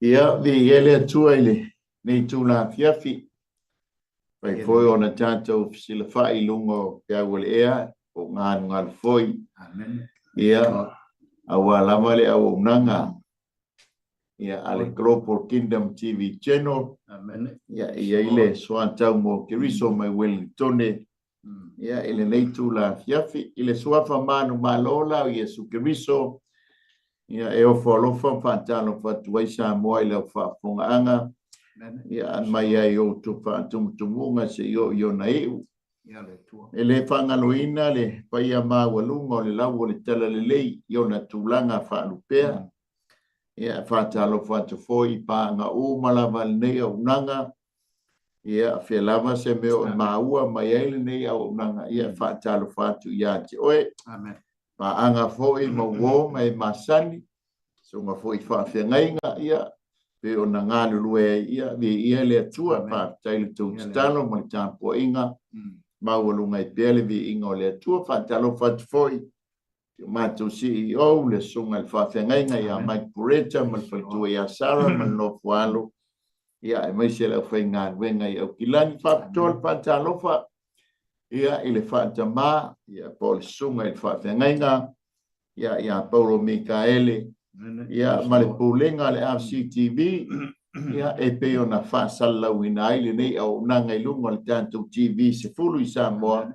Ia, viia le Atua i lenei itula afiafi, fai foi ona tatou fesilafai i luga o peau o le ea, po o galugalu foi. Ia, aua lava le auaunaga ia, a le Global Kingdom TV Channel. Ia, e i ai le soatau mo Keriso mai Wellingtone, ia, i lenei itula afiafi. I le suafa manumalo la o Iesu Keriso, ia, e ofo alofa ma faatalofa atu ai Samoa i lau faafofogaaga, ia, mai ai outou faatumutumuga seia oo i ona iu. E le faagaloina le paia maualuga o le lau o le Talalelei i ona tulaga faalupea. Ia, e faatalofa atu foi i paaga uma lava a lenei auaunaga. Ia, fea lava se mea o e maua mai ai lenei auaunaga, ia, e faatalofa atu ia te oe. Paaga foi ma uo ma e masani, susuga foi i faafeagaiga, ia, pei ona galulue ai, ia, viia le Atua. Faafetai i le tou tatalo ma le tapuaiga, maualuga ai pea le viiga o le Atua. Faatalofa atu foi i o matou CEO, le susuga i le faafeagaiga ia Mike Pureta ma le faletua ia Sarah ma le nofo alo, ia, aemaise le aufaigaluega i Aukilani. Faapitoa le faatalofa, ia, i le faatama, ia, po o le susuga i le faafeagaiga, ia, ia Paulo Mikaele, ia, ma le pulega a le RCTV, ia, e pei ona faasalalauina ai lenei auaunaga i luga o le tatou TV 10 i Samoa.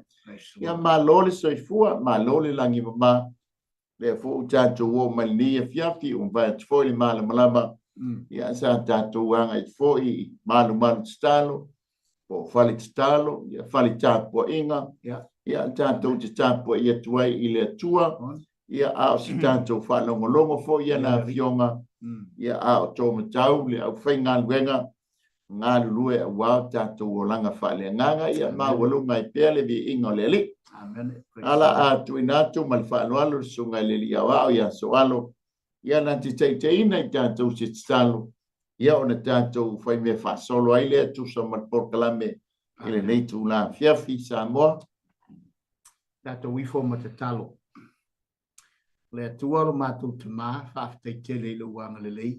Ia, malo le soifua, malo le lagi mama. Lea foi ua tatou oo mai lenei afiafi, ua mafai atu foi le malamalama. Ia, sa tatou agai foi i malumalu tatalo, po o fale tatalo, ia, fale tapuaiga. Ia, tatou te tapuai atu ai i le Atua. Ia, a o se tatou faalogologo foi i ana afioga, ia, a o tōmatau le aufaigaluega galulue aua o tatou olaga faaleagaga, ia, maualuga ai pea le viiga o le Alii. Ala a tuuina atu ma le faaaloalo le susuga i le Alii Aoao ia Soalo, ia, na te taitaiina i tatou se tatalo, ia, ona tatou faimea faasolo ai lea tusa ma le polokalame i lenei itula afiafi. Samoa. Tatou ifo ma tatalo. Le Atua lo matou Tama, faafetai tele i lou agalelei,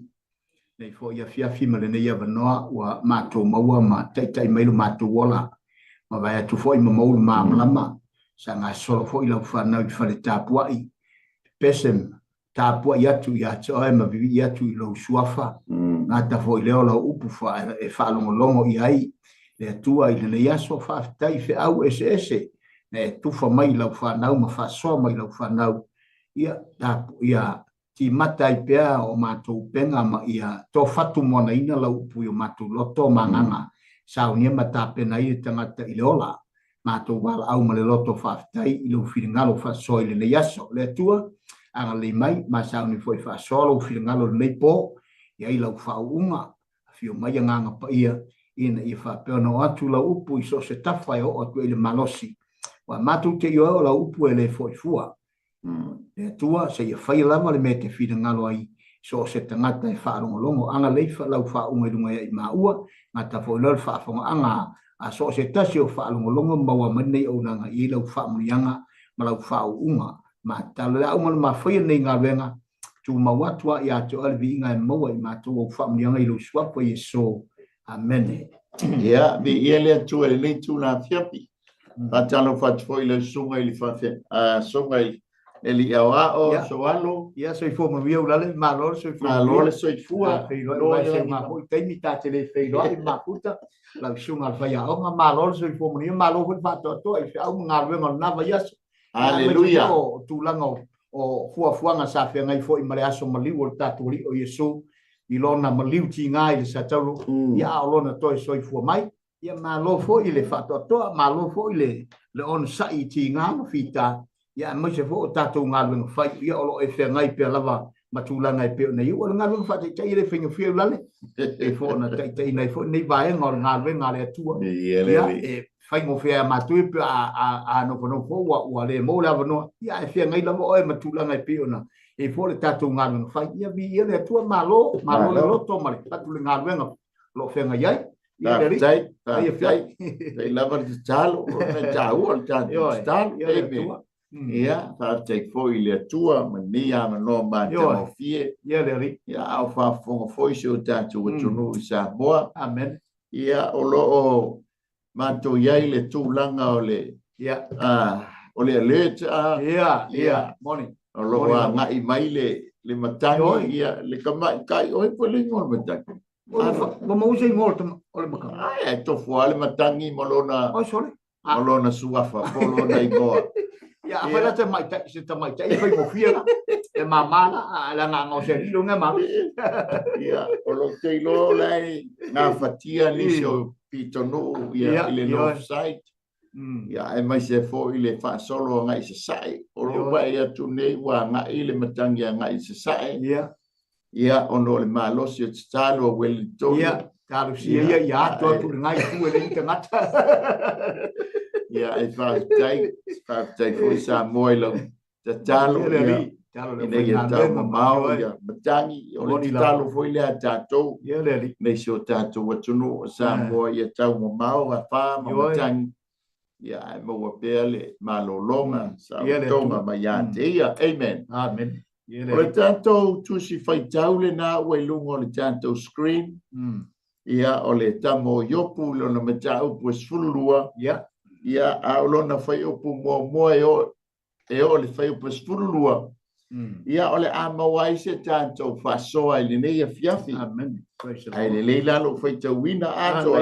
nei foi afiafi ma lenei avanoa ua matou maua ma taitai mai lo matou ola, ma vae atu foi ma maua le malamalama, sa gasolo foi lau fanau i fale tapuai, pese tapuai atu ia te oe ma vivii atu i lou suafa, gata foi lea o lau upu e faalogologo i ai le Atua i lenei aso. Faafetai feau eseese na e tufa mai i lau fanau ma faasoa mai i lau fanau, ia ia timata ai pea o matou upega ma ia tofatu moanaina lau upu i o matou loto ma agaga, saunia ma tapena ai le tagata i le ola. Matou valaau ma le loto faafetai i lou finagalo faasoa i lenei aso. Le Atua, agalelei mai ma sauni foi faasoa lou finagalo i lenei po, i ai lau faauuga, afio mai Agaga Paia, ina ia faapea ona oo atu lau upu i so o se tafa e oo atu ai le malosi. Ua matou te ioe o lau upu e le foi fua. Le Atua, seia faia lava le mea e te finagalo ai, so o se tagata e faalogologo. Agalelei lau faauuga i luga ia i maua, gata foi loa le faafogaaga a so o se tasi o faalogologo ma maua mai lenei auaunaga i ai lau faamuniaga ma lau faauuga. Ma tatalo le auga na mafaia lenei galuega, tumau atu a ia te oe le viiga e maua i matou au faamuniaga i lou suafa Iesu. Amene. Ia, viia le Atua i lenei itula afiafi. Faatalofa atu foi i lau susuga i le susuga i le Alii Aoao, Soalo. Ia, soifua manuia Ulale, malo le soifua manuia. Malo le soifua. Feiloai mai se uma foi taimi ta te le feiloai ma mafuta lau susuga i le faiaoga, malo le soifua manuia, malo foi le faatoatoa i feau ma galuega o lena vaiaso. Aleluia. O tulaga o fuafuaga sa feagai foi ma le aso maliu o le tatou Alii o Iesu i lona maliu tiga i le satauro, ia a o lona toe soifua mai. Ia malo foi le faatoatoa, malo foi le onosai i tiga ma fita, ia aemaise foi o tatou galuega fai, ia o lo o e feagai pea lava ma tulaga e pei ona i ai. O le galuega faataitai e le faigofie Ulale, e pei foi ona taitaiina ai foi lenei vaega o le galuega a le Atua. Ia, e faigofie ia matou pe a nofonofo ua le maua le avanoa, ia ae feagai lava oe ma tulaga e pei ona i ai foi le tatou galuega fai. Ia viia le Atua, malo, malo le loto ma le fatu le galuega o lo o feagai ai. Faafetai, faafetai. Faafetai lava le tatalo, o le taua o le tatou tatalo. Amen. Ia, faafetai foi i le Atua ma lenei avanoa matagofie. Ia le Alii. Ia, a o faafofoga foi si o tatou atunuu i Samoa. Amen. Ia, o lo o matou i ai le tulaga o le o le alert. Ia, moni. O lo o agai mai le matagi, ia, le tamaitai, o ai po le igoa o le matagi? Ua maua se igoa o le matagi? Ai, e tofu lava le matagi ma lona Oi, sole. Ma lona suafa po o lona igoa. Ia, afai la tamaitai, se tamaitai e faigofie la. E mama la, a le agaga o se alii lona e malosi. Ia, o lo te iloa o la e gafatia nisi o pitonuu ia i le north side. Ia, aemaise foi le faasolo agai i sasae. O lou vaai atu nei ua agai le matagi agai i sasae. Ia, ona o le malosi o tatalo a Wellington. Ia, talosia ia ia ato atu le ngai tu e le tagata. Ia, e faafetai, faafetai foi Samoa i lau tatalo, ia, ina ia taumamao ia matagi, o le tatalo foi lea a tatou, nei si o tatou atunuu o Samoa ia taumamao afa ma matagi, ia ae maua pea le malologa saolotoga mai ia te ia. Amen. Amen. O le tatou tusi faitau lena ua i luga o le tatou screen. Ia, o le tama o Iopu i lona mataupu e 12. Ia, a o lona fuaiupu muamua e oo e oo i le fuaiupu e 12. Ia, o le a maua ai se tatou faasoa i lenei afiafi. Amen. Ae lelei la lou faitauina atoa.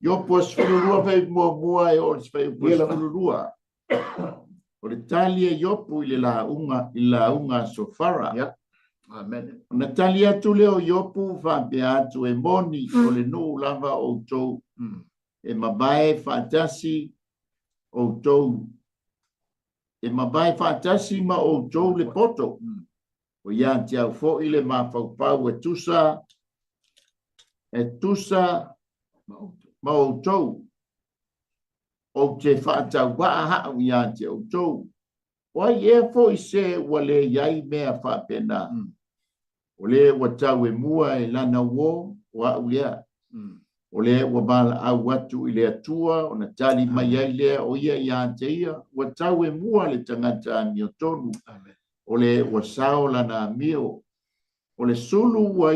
Iopu 12 fuaiupu muamua e oo i le fuaiupu e 12. O le tali a Iopu i le lauga, i le lauga a Sofara. Yeah. Amen. Ona tali atu lea o Iopu faapea atu, e moni, o le nuu lava outou, e mavae faatasi outou, e mavae faatasi ma outou le poto. O ia te au foi le mafaufau e tusa, e tusa ma outou. Ou te faatauvaa au ia te outou. O ai ea foi se ua le i ai mea faapena? O le ua tau e mua e lana uō, o au lea. O le ua valaau atu i le Atua, ona tali mai ai lea o ia ia te ia, ua tau e mua le tagata amiotonu. O le ua sao lana amio. O le sulu ua,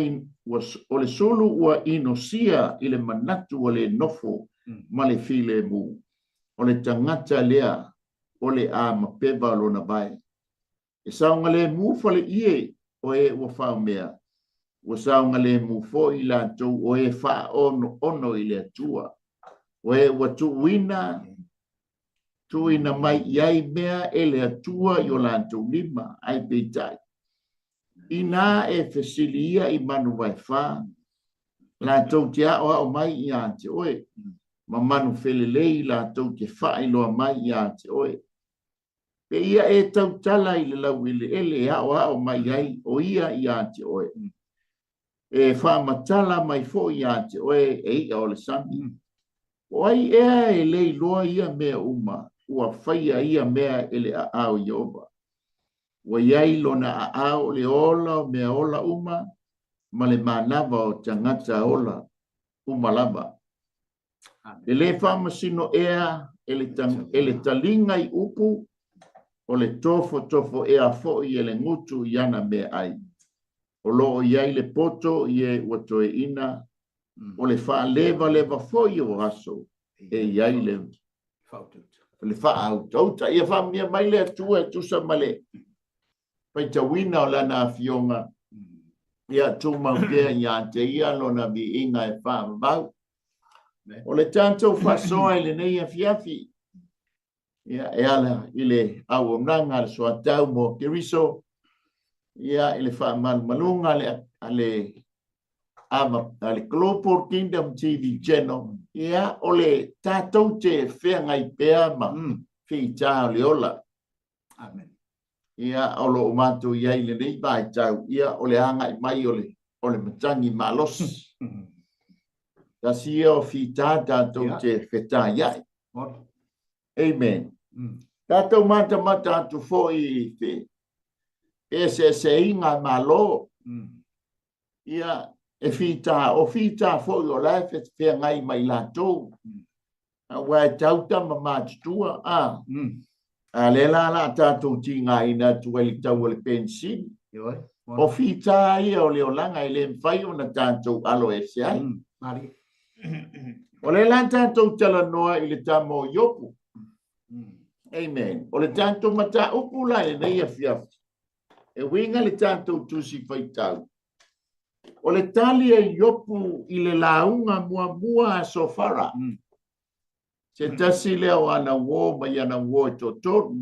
o le sulu ua inosia i le manatu ua le nofo ma le filemu, o le tagata lea o le a mapeva lona vae. E saogalemu faleie o e ua faomea, ua saogalemu foi i latou o e faaonoono i le Atua, o e ua tuuina tuuina mai i ai mea e le Atua i o latou lima, ae peitai, inā e fesili ia i manu vaefa, latou te aoao mai ia te oe, ma manu felelei latou te faailoa mai ia te oe. Pe ia e tautala i le laueleele e aoao mai ai o ia ia te oe, e faamatala mai foi ia te oe e i'a o le sami. O ai ea e le iloa ia mea uma, ua faia ia mea e le aao o Ieova? Ua i ai lona aao o le ola o mea ola uma ma le manava o tagata ola uma lava. E le faamasino ea e le, e le taliga i upu, o le tofotofo ea foi e le gutu i ana meaai. O lo o i ai le poto i e ua toeaina, o le faalevaleva foi o aso e i ai le le faautauta. Ia faamanuia mai le Atua e tusa ma le faitauina o Lana Afioga, ia tumau pea ia te Ia Lona viiga e faavavau. O le tatou faasoa i lenei afiafi, ia, e ala i le auaunaga a le soatau mo Keriso, ia, i le faamalumaluga a le a le Global Kingdom TV Channel, ia, o le tatou te feagai pea ma fita o le ola. Amen. Ia, o lo o matou i ai i lenei vaitau, ia, o le agai mai o le, o le matagi malosi. Tasi ia o fita tatou te fetaiai. Amen. Tatou matamata atu foi i te eseeseiga malo. Ia, e fita, o fita foi o la e feagai mai latou. Aua e tau tama matutua, a. A lea la o le a tatou tigaina atu ai i le tau o le penisini. O fita ia o le olaga e le mafai ona tatou alo ese ai. O lea la tatou talanoa i le tama o Iopu. Amen. O le tatou mataupu la i lenei afiafi, e uiga le tatou tusi faitau. O le tali a Iopu i le lauga muamua a Sofara. Se tasi lea o ana uō mai ana uō e toatolu.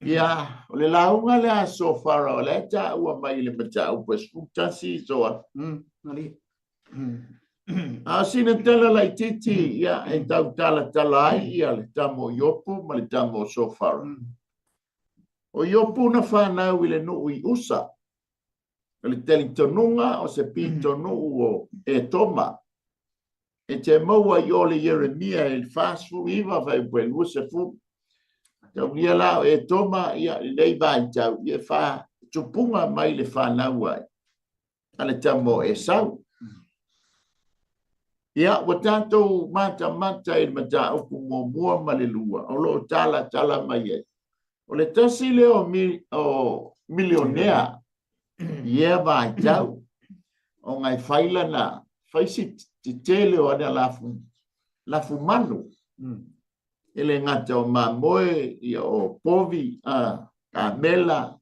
Ia, o le lauga lea a Sofara o lea e taua mai i le mataupu e 11 Soa. A o sina tala laitiiti, ia, e tau talatala ai ia le tama o Iopu ma le tama o Sofara. O Iopu na fanau i le nuu i Usa. O le talitonuga o se pitonuu o Etoma. E te maua i o le Ieremia i le 49 fuaiupu e 20. Taulia la o Etoma, ia, lenei vaitau, ia fa tupuga mai le fanau ai a le tama o Esau. Ia, ua tatou matamata i le mataupu muamua ma le lua o lo o talatala mai ai. O le tasi lea o, mi, o milionea i ea vaitau, ona e fai lana, fai si tetele o ana lafu, lafu manu. E le gata o mamoe, ia o povi, a, kamela,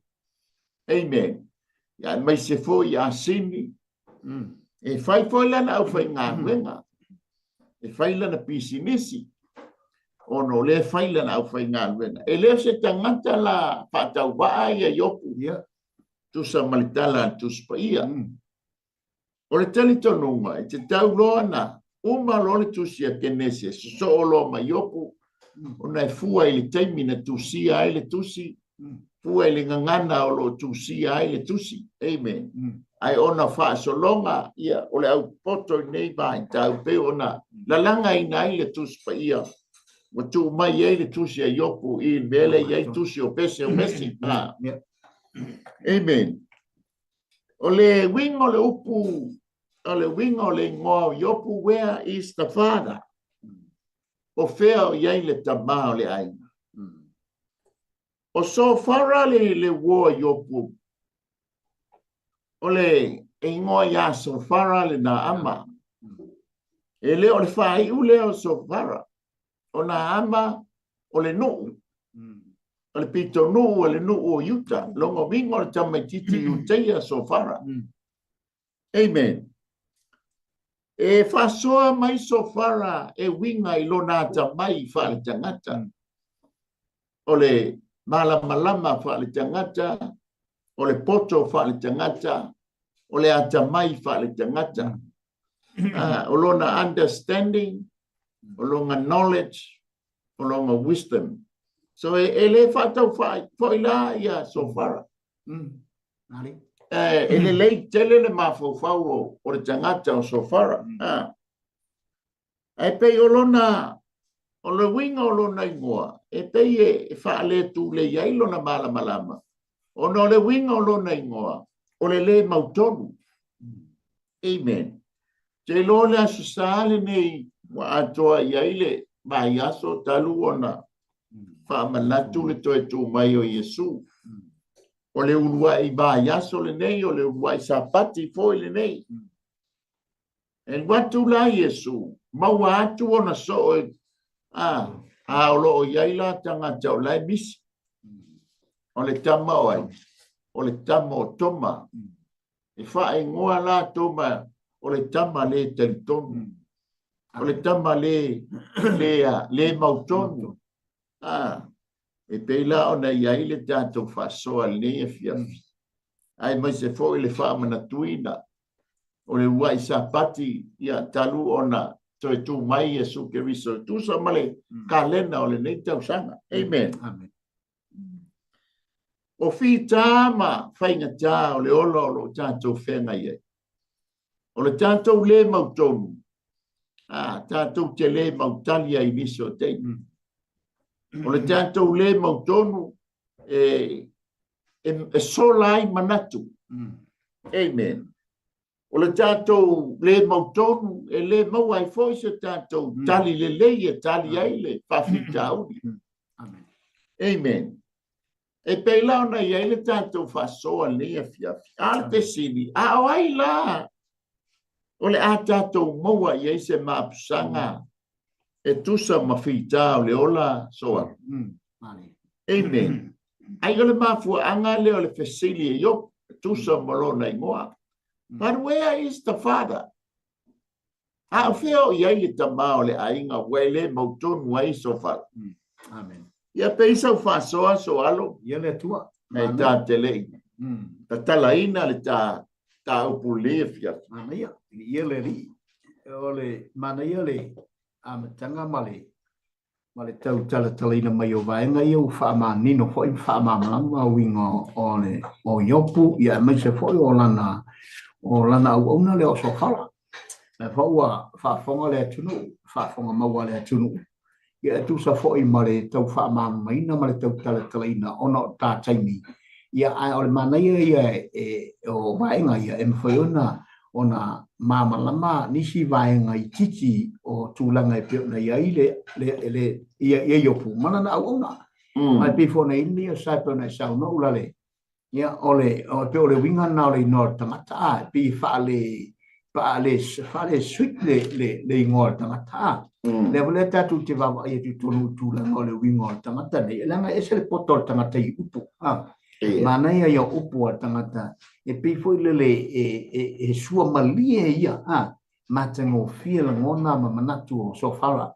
amen. Ia, aemaise foi asini. E fai foi lana aufaigaluega, e fai lana pisinisi, ona o lea e fai lana aufaigaluega. E le o se tagata la faatauvaa ia Iopu, tusa ma le tala a le Tusi Paia. O le talitonuga, e te tau loa na uma loa le tusi a Kenese, e sosoo loa ma Iopu, ona e fua i le taimi na tusia ai le tusi, fua i le gagana o lo o tusia ai le tusi. Amen. Ae ona faasologa, ia, o le aupoto i nei vaitau, pei ona lalagaina ai le Tusi Paia, ua tuu mai ai le tusi a Iopu i le mea lea e i ai tusi o Pese o Mesi. Amen. O le uiga o le upu, o le uiga o le igoa o Iopu, where is the father? O fea o i ai le tama o le aiga? O Sofara le, le uo a Iopu. O le igoa ia Sofara le Naama. E le o le faaiu lea o Sofara. O Naama o le nuu. O le pitonuu o le nuu o Iuta. Lona uiga o le tamaitiiti Iutaia Sofara. Amen. E faasoa mai Sofara e uiga i lona atamai faaletagata. O le malamalama faaletagata, o le poto faaletagata, o le atamai faaletagata. O lona understanding, o lona knowledge, o lona wisdom. So e, e le faatau foi la ia Sofara. E lelei tele le mafaufau o, o le tagata o Sofara. Ae pei o lona, o le uiga o lona igoa, e pei e faaletulei ai lona malamalama, ona o le uiga o lona igoa, o le lē mautonu. Amen. Te iloa le Aso Sa lenei ua atoa i ai le vaiaso talu ona faamanatu le toe tu mai o Iesu. O le uluai vaiaso lenei, o le uluai Sapati foi lenei. E alu atu la Iesu, maua atu ona soo e, a, a o lo o i ai la tagata o la e misi. O le tama o ai? O le tama o Toma. E faaigoa la Toma o le tama le talitonu. O le tama le, le, le mautonu. A, e pei la ona i ai le tatou faasoa i lenei afiafi. Aemaise foi le faamanatuina o le uluai Sapati, ia, talu ona toe tu mai Iesu Keriso e tusa ma le kalena o lenei tausaga. Amen. Amen. O fita ma faigata o le ola o lo o tatou feagai ai. O le tatou lē mautonu, a, tatou te lē mautali ai i nisi o taimi. O le tatou lē mautonu e, e, e sola ai manatu. Amen. O le tatou le mautonu e le maua ai foi se tatou tali lelei e tali ai le faafitauli. Amen. Amen. E pei la ona i ai le tatou faasoa i lenei afiafi. A o le fesili, a o ai la o le a tatou maua i ai se mapusaga e tusa ma fita o le ola soa? Amen. Ai o le mafuaaga lea o le fesili e Iopu e tusa ma lona igoa. But where is the father? A o fea o i ai le tama o le aiga ua e le mautonu ai Sofala? Amen. Ia pei sau faasoa soalo. Ia le Atua. E ta te le i tatalaina le ta ta upu le afiafi. Manaia, ia le alii. O le manaia le amataga ma le ma le tau talatalaina mai o vaega ia ua faamanino foi ma faamalamalama uiga o le o Iopu, ia aemaise foi o lana o lana auauna lea o Sofala. Lea foi ua faafofoga le atunuu, faafofoga maua le atunuu, ia e tusa foi ma le tau faamalamalamaina ma le tau talatalaina ona o ta taimi. Ia, ae o le manaia ia e, o vaega ia e mafai ona ona malamalama nisi vaega itiiti o tulaga e pei ona i ai le, le, le, ia, ia Iopu ma lana auauna. Ae pei foi ona i ai lenei aso e pei ona e saunoa Ulale, ia, o le, o, pei o le uiga lena o le igoa o le tagata, a, e pei e faale, faale, faale sweet le, le, le igoa o le tagata, a. Lea foi lea tatou te vaavaai atu i totonu i tulaga o le uiga o le tagata nei, leaga e ese le poto o le tagata i upu, a. Manaia ia upu a le tagata, e pei foi lele e, e, e sua malie ia, a, matagofie lagona ma manatu o Sofara.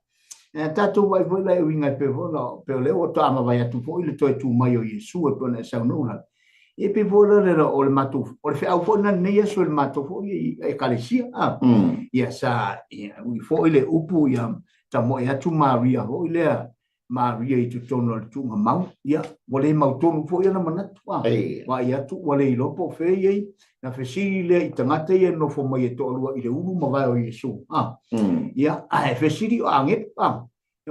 E tatou vaai foi la e uiga e pei foi la, pei o lea ua toamavae atu foi le toe tu mai o Iesu e pei ona e saunoa la. E pei foi la le o le matou, o le feau foi na lenei aso i le matou foi ekalesia, a. Ia sa, ia, ui foi le upu ia tamoe atu Maria foi lea, Maria i totonu o le tuugamau, ia, ua le mautonu foi ona manatu, a, vaai atu ua le iloa po o fea e i ai. Na fesili lea i tagata ia e nofo mai e toalua i le ulu mavae o Iesu, a, ia, ae fesili o agelu, a,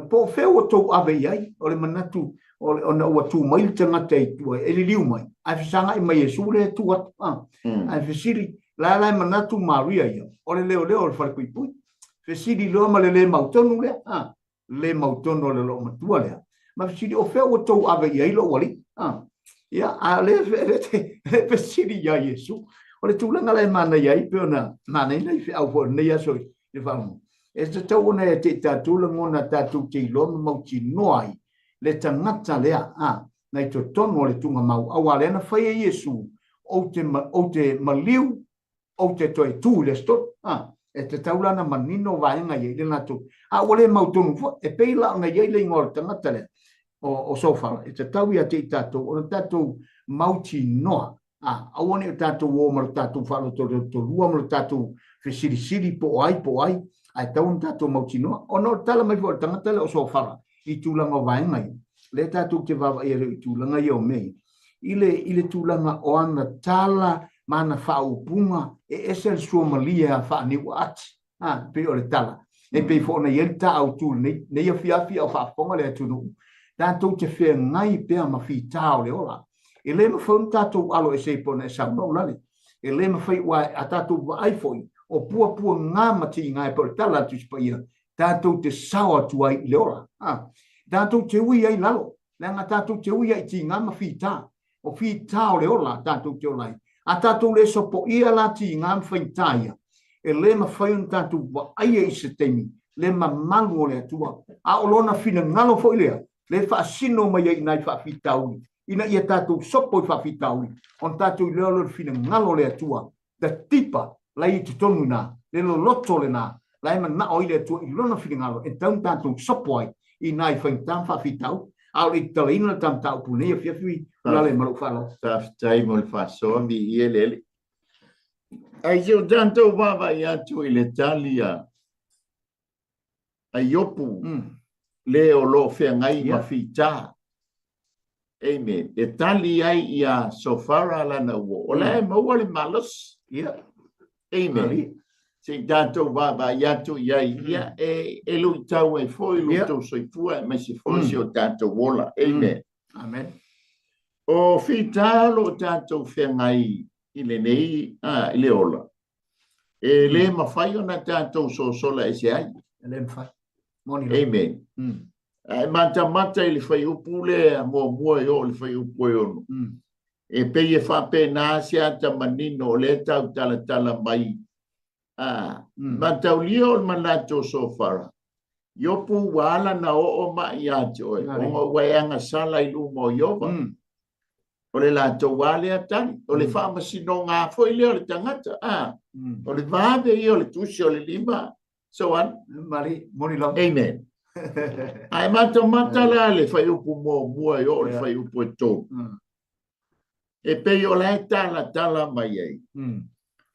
po o fea ua tou ave i ai, o le manatu, o le, ona ua tu mai le tagata i tua e liliu mai, ae fesagai ma Iesu lea e tu atu, a, ae fesili, la la e manatu Maria ia, o le leoleo o le falepuipui. Fesili loa ma le le mautonu lea, a, le mautonu o le loomatua lea. Ma fesili, o fea ua tou ave i ai lou alii? A, ia, a o lea, lea, lea fesili iā Iesu. O le tulaga la e manaia ai, pei ona manaia nai feau foi o lenei aso i le faalogo. E tatau ona ia te i tatou lagona tatou te iloa ma mautinoa ai le tagata lea, a, na i totonu o le tuugamau, auā lea na fai e Iesu, ou te, ou te maliu ou te toe tu i le aso tonu. A, e tatau la ona manino vaega ia i le latou. A ua le mautonu foi, e pei la ona i ai le igoa o le tagata lea, o, o Sofala, e tatau ia te i tatou ona tatou mautinoa, a, aua ne i o tatou o ma lo tatou faalotolotolua ma lo tatou fesilisili po o ai po o ai, ae tatau ona tatou mautinoa. Ona o le tala mai foi o le tagata lea o Sofala i tulaga o vaega ia, lea tatou te vaavaai ai i tulaga ia o mea ia, i le, i le tulaga o ana tala ma ana faaupuga, e ese le suamalie a faaniuaati, a, pei o le tala. E pei foi ona i ai le ta autu i lenei, lenei afiafi a o faafofoga le atunuu, tatou te feagai pea ma fita o le ola. E le mafai ona tatou alo ese ai pei ona e saunoa Ulale. E le mafai aua a tatou vaai foi, o puapuaga ma tiga e pei o le tala a le Tusi Paia, tatou te sao atu ai i le ola. A, tatou te ui ai i lalo, leaga tatou te ui ai i tiga ma fita. O fita o le ola tatou te ola ai. A tatou le sopoia la tiga ma faigata ia, e le mafai ona tatou vaaia i se taimi le mamalu o le Atua. A o Lona finagalo foi lea, le faasino mai ai i nai faafitauli, ina ia tatou sopo i faafitauli, ona tatou iloa lea o le finagalo o le Atua the deeper la e i totonu i ina, le loloto lena, la e manao ai le Atua i Lona finagalo e tatau ona tatou sopo ai i nai faigata ma faafitauli. A o le i tatalaina le ta mataupu i lenei afiafi, Ulale ma lou faaaloalo. Faafetai mo le faasoa, viia le Alii. Ae se o tatou vaavaai atu i le tali a a Iopu, le o lo o feagai ma fita. Amen. E tali ai ia Sofara lana uo. O la e maua le malosi. Amen. Se i tatou vaavaai atu i ai, ia, e, e luitau ai foi lo tou soifua, aemaise foi si o tatou ola. Amen. Amen. O fita o lo o tatou feagai i lenei, i le ola. E le mafai ona tatou sosola ese ai. E le mafai. Amen. Ae matamata i le fuaiupu lea muamua e oo i le fuaiupu e 6. E pei e faapena se ata manino o lea e tautalatala mai. Mataulia o le manatu o Sofara, Iopu ua ala na oo mai ia te oe, ona ua e agasala i luma o Ieova. O le latou lava lea tali, o le faamasinoga foi lea o le tagata, o le vave ia o le tusi o le lima, so on. Mali, moni lava. Amen. Ae matamata la le fuaiupu muamua e oo i le fuaiupu e 3. E pei o la e talatala mai ai.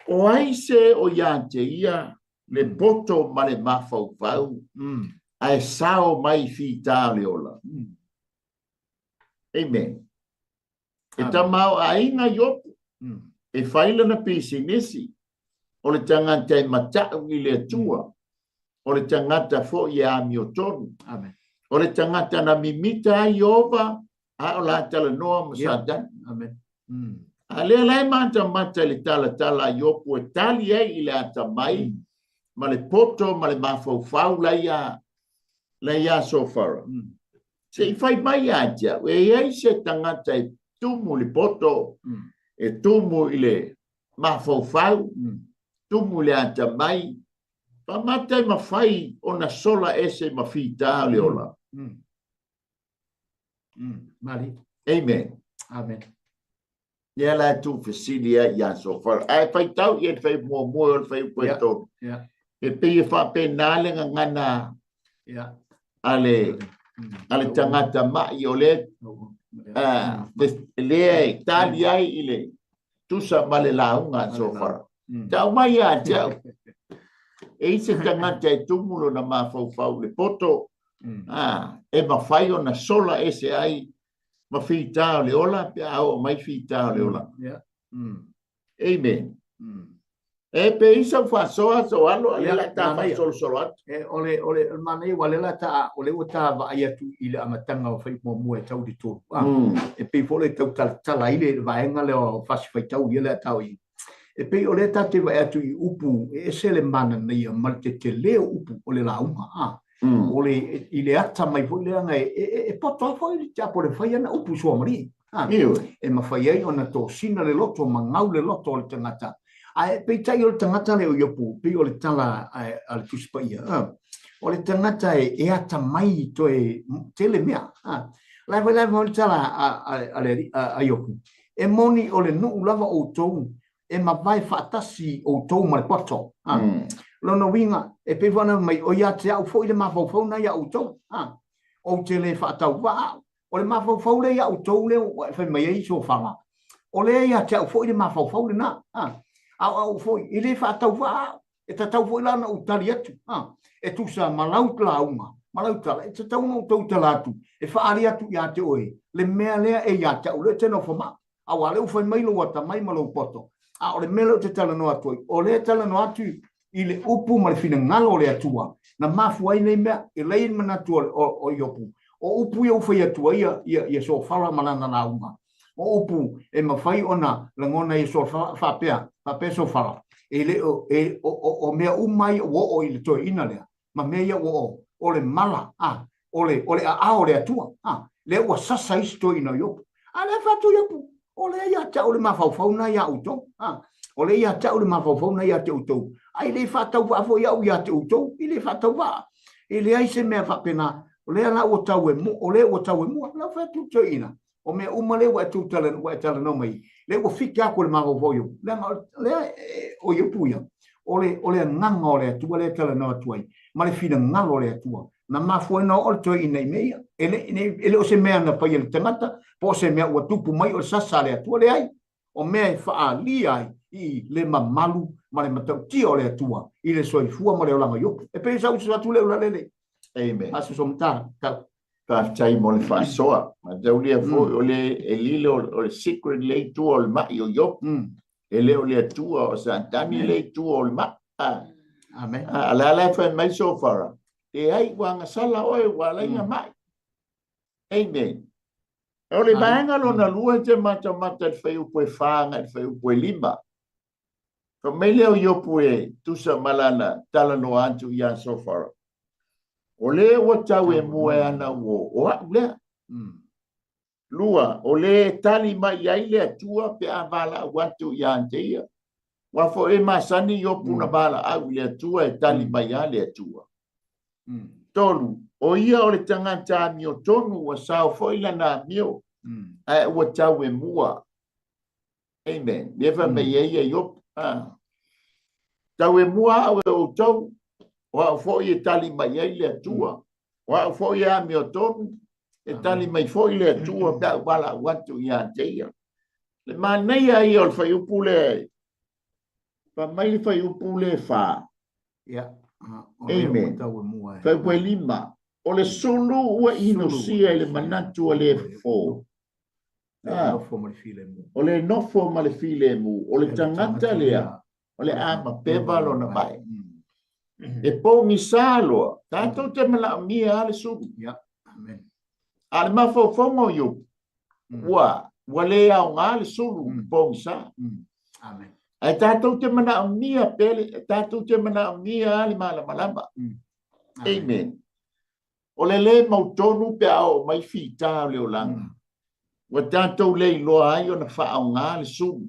O ai se o ia te ia le poto ma le mafaufau, ae sao mai fita o le ola. Amen. E tamaoaiga Iopu, e fai lana pisinisi, o le tagata e matau i le Atua, o le tagata foi e amiotonu. Amen. O le tagata na mimita ai Ieova, a o la talanoa ma Satani. Amen. A lea la e matamata i le talatala a Iopu e tali ai i le atamai ma le poto ma le mafaufau la ia la ia Sofara. Se i fai mai ia te au, e i ai se tagata e tumu i le poto, e tumu i le mafaufau, tumu i le atamai, pamata e mafai ona sola ese ma fita o le ola. Mali. Amen. Amen. Lea la e tuufesili ai ia Sofara. Ae faitau i le fai muamua o le fai upu e 3. E pei e faapena le gagana a le a le tagata mai o le lea e tali ai i le tusa ma le lauga a Sofara. Tau mai ia te au. E i se tagata e tumu lona mafaufau le poto, e mafai ona sola ese ai ma fita o le ola pe a oo mai fita o le ola. Amen. E pe i sau faasoa so alo a le la ta faasolosolo atu. E, o le, o le, o le manaia ua le la ta, o le ua ta vaai atu i le amataga o fai muamua e tau i le 3. E pei foi o le tau talatala ai le vaega lea o fasi faitau ia le a tau i. E pei o lea tatou te vaai atu i upu e ese le mananaia ma le tetele o upu o le lauga. O le, i le ata mai foi lea e, e, e poto ai foi le tiapo le fai ana upu suamalii. E mafai ai ona tosina le loto ma gau le loto o le tagata. Ae peitai o le tagata lea o Iopu, pei o le tala a le Tusi Paia, o le tagata e atamai i toe tele mea. La e la le tala a Iopu, e moni o le nuu lava outou, e mavae faatasi outou ma le poto. Lona uiga, e pei foi ona mai, o ia te au foi le mafaufau na ia outou. Ou te le faatauvaa au. O le mafaufau lea ia outou lea ua e fai mai ai Sofara, o lea ia te au foi le mafaufau lena. A o au foi, e le faatauvaa au. E tatau foi la ona ou tali atu, e tusa ma lau lauga, ma lau tala, e tatau ona ou tautala atu, e faaali atu ia te oe le mea lea e ia te au, lea e te nofo ma au. Aua o lea ua fai mai lou atamai ma lou poto. A o le mea lea ou te talanoa atu ai, o lea e talanoa atu i le upu ma le finagalo o le Atua, na mafua ai nei mea, e leai ni manatu o Iopu. O upu ia ua fai atu ai ia Sofara ma lana lauga, o upu e mafai ona lagona ai e Sofara, faapea, faapea Sofara, e le o, e, o, o, o mea uma ia ua oo i le toeaina lea, ma mea ia ua oo, o le mala, a, o le, o le aao o le Atua, a, lea ua sasa ai si toeaina o Iopu. A lea fai atu Iopu, o lea ia te au le mafaufau na ia outou, a, o lea ia te au le mafaufau na ia te outou, a e le faatauvaa foi au ia te outou, e le faatauvaa. E leai se mea faapena, o lea la ua tau e mua, o lea ua tau e mua, lea fai atu le toeaina, o mea uma lea ua e tautala, ua e talanoa mai, lea ua fika atu le mafaufau i ou, leaga o lea o Iopu ia, o le, o le agaga o le Atua lea e talanoa atu ai, ma le finagalo o le Atua, na mafua ai ona oo le toeaina i mea ia. E le, e le o se mea na fai e le tagata, po o se mea ua tupu mai o le sasa a le Atua, leai. O mea e faaalia ai i le mamalu ma le matautia o le Atua i le soifua ma le olaga o Iopu. E pei o sau uso atu lea ulalele. Amen. Aso somatara. Tau. Faafetai mo le faasoa. Mataulia foi o le e lilo o le secret le i tua o le mai o Iopu. E le o le Atua o Satani le i tua o le mai. Amen. A la la fai mai Sofara. E ai ua agasala oe ua ala ai na mai. Amen. O le vaega lona lua e te matamata i le fuaiupu e 4 agai i le fuaiupu e 5. Fai mai lea o Iopu e tusa ma lana talanoa atu iā Sofara, O lē ua tau e mua e ana uō, o aʻu lea. Lua, o lē e tali mai ai le Atua pe a valaau atu iā te ia. Aua foi e masani Iopu na valaau i le Atua e tali mai lava le Atua. Tolu, o ia o le tagata amiotonu ua sao foi lana amio, ae ua tau e mua. Amen. Lea fai mai ai ia Iopu. Ah. Tau e mua au e outou, o au foi e tali mai ai le Atua. O au foi e amiotonu, e tali mai foi le Atua pe a ou valaau atu ia te ia. Le manaia ia o le fuaiupu lea, fai mai le fuaiupu lea 4. Ia, o lea ua tau e mua e. Fuaiupu e 5. O le sulu ua inosia i le manatu a le fofo. O le nofo ma le filemu, o le tagata lea, o le a mapeva lona vae. E pogisa loa, tatou te manaomia lava le sulu. A o le mafaufauga o Iopu, ua, ua le aoga le sulu i le pogisa. Ae tatou te manaomia pea, tatou te manaomia lava le malamalama. Amen. O le lē mautonu pe a oo mai fita o le olaga, ua tatou le iloa ai ona faaaoga le sulu.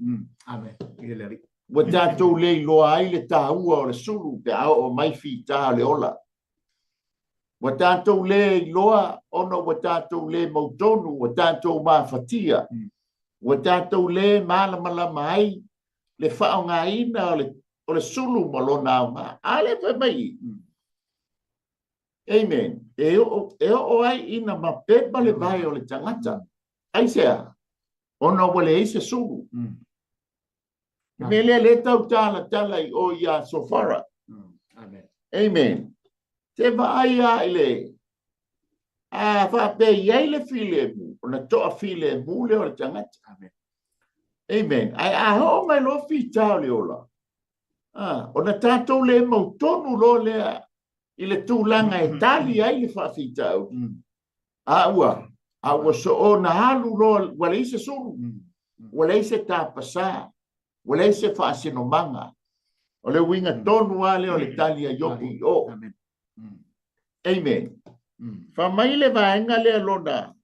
Ua tatou le iloa ai le taua o le sulu pe a oo mai fita o le ola. Ua tatou le iloa ona ua tatou le mautonu, ua tatou mafatia, ua tatou le malamalama ai le faaaogaina o le sulu ma lona aoga. A lea fai mai i. Amen. E oo, e oo ai ina mapepa le vae o le tagata. Aisea? Ona ua leai se sulu. Le mea lea lea tau talatala i o iā Sofara. Amen. Amen. Te vaai a i le a faapea i ai le filemu, ona toafilemu lea o le tagata. Amen. Amen. Ae a oo mai loa fita o le ola, ona tatou le mautonu loa lea i le tulaga e tali ai le faafitauli. A ua, a ua soona alu loa, ua leai se sulu, ua leai se tapasā, ua leai se faasinomaga. O le uiga tonu lava lea o le tali a Iopu i o. Amen. Fai mai le vaega lea lona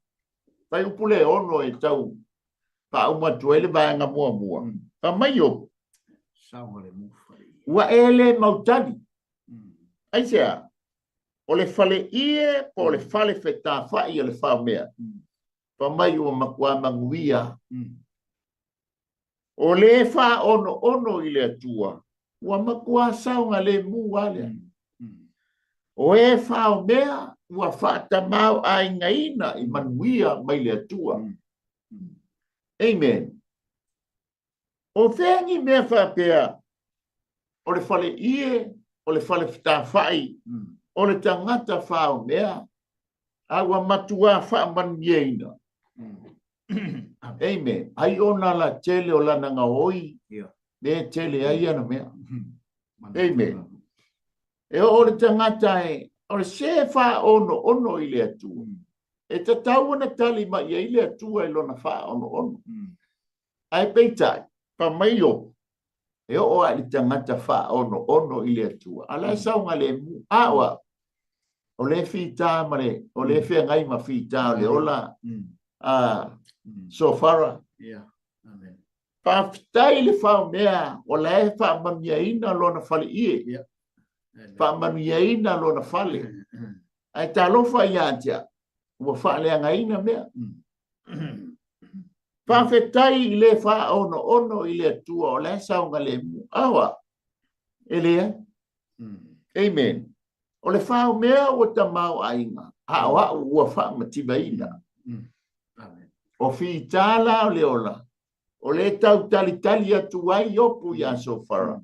fuaiupu le 6 e tau faauma atu ai le vaega muamua. Fai mai Iopu, ua e le mautali. Aisea? O le faleie po o le fale fetafa'i o le faomea, fai mai ua matua manuia. O le faaonoono i le Atua, ua matua saogalemu lava lea. O e faomea ua faatamaoaigaina i manuia mai le Atua. Amen. O fea ni mea faapea o le faleie, o le fale fetafa'i, o le tagata faomea, a ua matuā faamanuiaina. Amen. Ai ona la tele o lana gaoi, lea e tele ai ana mea. Amen. E oo le tagata e, o le se faaonoono i le Atua, e tatau ona tali mai ai le Atua i lona faaonoono. Ae peitai, fai mai Iopu, e oo lava i le tagata faaonoono i le Atua, a o la e saogalemu. A o au, o lea e fita ma le, o lea e feagai ma fita o le ola, a Sofara. Faafetai i le faomea o la e faamanuiaina lona faleie, faamanuiaina lona fale. Ae talofa ia te au, ua faaleagaina mea. Faafetai i le faaonoono i le Atua o la e saogalemu. A o au? E leai. Amen. O le faomea ua tamaoaiga, a o au ua faamativaina. O fita la o le ola, o lea e tau talitali atu ai Iopu iā Sofara.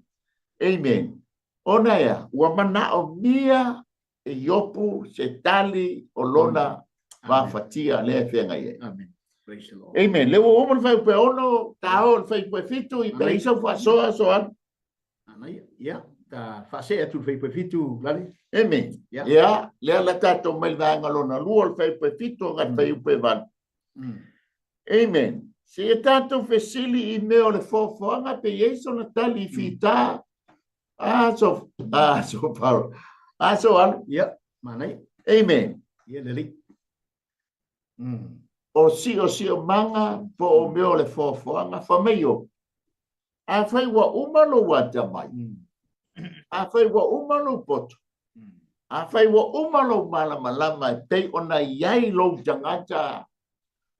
Amen. Ona ea, ua manaomia e Iopu se tali o lona vafatia lea e feagai ai. Amen. Praise the Lord. Amen. Lea ua uma le fuaiupu e 6, ta oo i le fuaiupu e 7, i pe i sau faasoa soa. Manaia. Ia, ta faasee atu i le fuaiupu e 7, Lale. Amen. Ia. Ia, lea la tatou mai le vaega lona lua o le fuaiupu e 7 agai le fuaiupu e 8. Amen. Se i tatou fesili i mea o le foafoaga pe i ai sona tali i fita. A so a so paro. A so alu. Ia, manaia. Amen. Ia lelei. O siosiomaga po o mea o le foafoaga, fai mai Iopo, Afai ua uma lou atamai, afai ua uma lou poto, afai ua uma lou malamalama e pei ona i ai lou tagata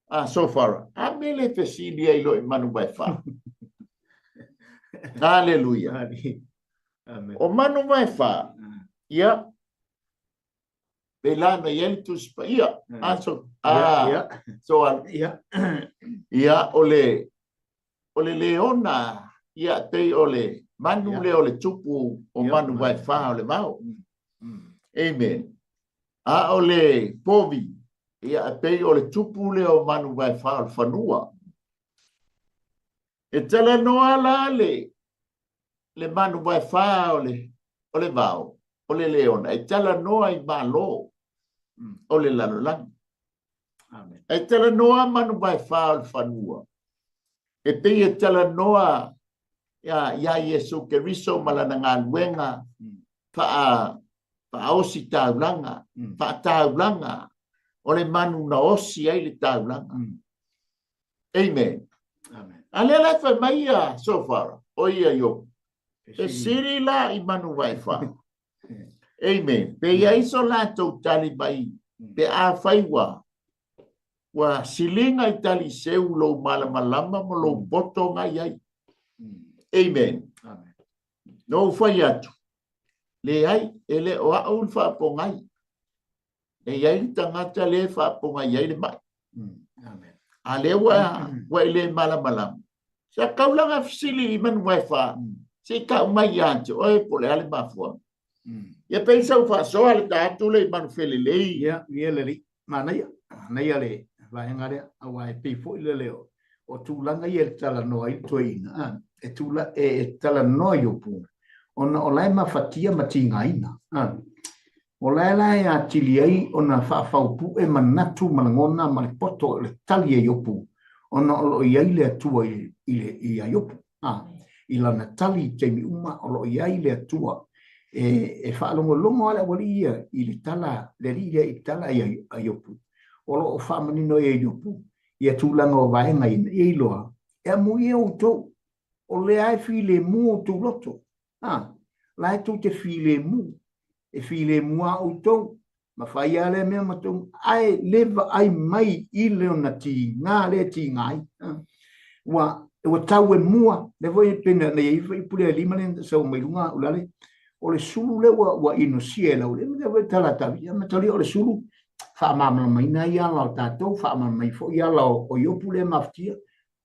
a Sofara, a mea le fesili ai loa i manu vaefa? Aleluia. O manu vaefa, ia, pei la na i ai le Tusi Paia. A so, a, so alu. Ia, o le, o le leona, ia, pei o le manu lea o le tupu o manu vaefa o le vao. Amen. A o le povi, ia, e pei o le tupu lea o manu vaefa o le fanua. E talanoa la le, le manu vaefa o le, o le vao, o le leona, e talanoa i Malo o le lalolagi. Amen. E talanoa manu vaefa o le fanua, e pei e talanoa ia, ia Iesu Keriso ma lana galuega faa, faaosi taulaga, faataulaga, o le manu na osi ai le taulaga. Amen. Amen. A lea la e fai mai ia Sofara, o ia Iopo, fesili la i manu vaefa. Amen. Pe i ai so latou tali mai, pe afai ua, ua siliga i taliseu lou malamalama ma lou poto na i ai. Amen. Amen. Na ou fai atu, leai, e le o au le faapogai. E i ai le tagata lea e faapogai ai le mai. Amen. A lea ua, ua e le malamalama. Sa kaulaga fesili i manu vaefa, se i tau mai ia te oe po o le a le mafuaaga. Ia pei sa ou faasoa le ta atu lea i manu felelei. Ia, ia lelei. Manaia, manaia le vaega lea, aua e pei foi lele o, o tulaga ia e talanoa ai le toeaina, a, e, tula, e, e talanoa Iopo, ona o la e mafatia ma tigaina. A, o la e la e atili ai ona faafaupue manatu ma lagona ma le poto o le tali a Iopo, ona o lo o i ai le Atua i, i, le, ia Iopo. A, i lana tali i taimi uma o lo o i ai le Atua e, e faalogologo lava le aualii ia i le tala, le alii lea i le tala a Iopo. O lo o faamanino ai e Iopo ia tulaga o vaega ina ia iloa e amuia outou, o lea e filemu outou loto. A, la e tou te filemu, e filemu lava outou, ma fai lava lea mea ma tou, ae le vaai mai i lona tiga lea e tiga ai. Ua, ua tau e mua, lea foi pei ona i ai foi pule a lima lea na sau mai luga au lale, o le sulu lea ua, ua inosia e lau, lea foi tala tavi, ia mataulia o le sulu, faamalamalamaina ai ala o tatou, faamalamalamaina foi ala o, o Iopu lea e mafatia,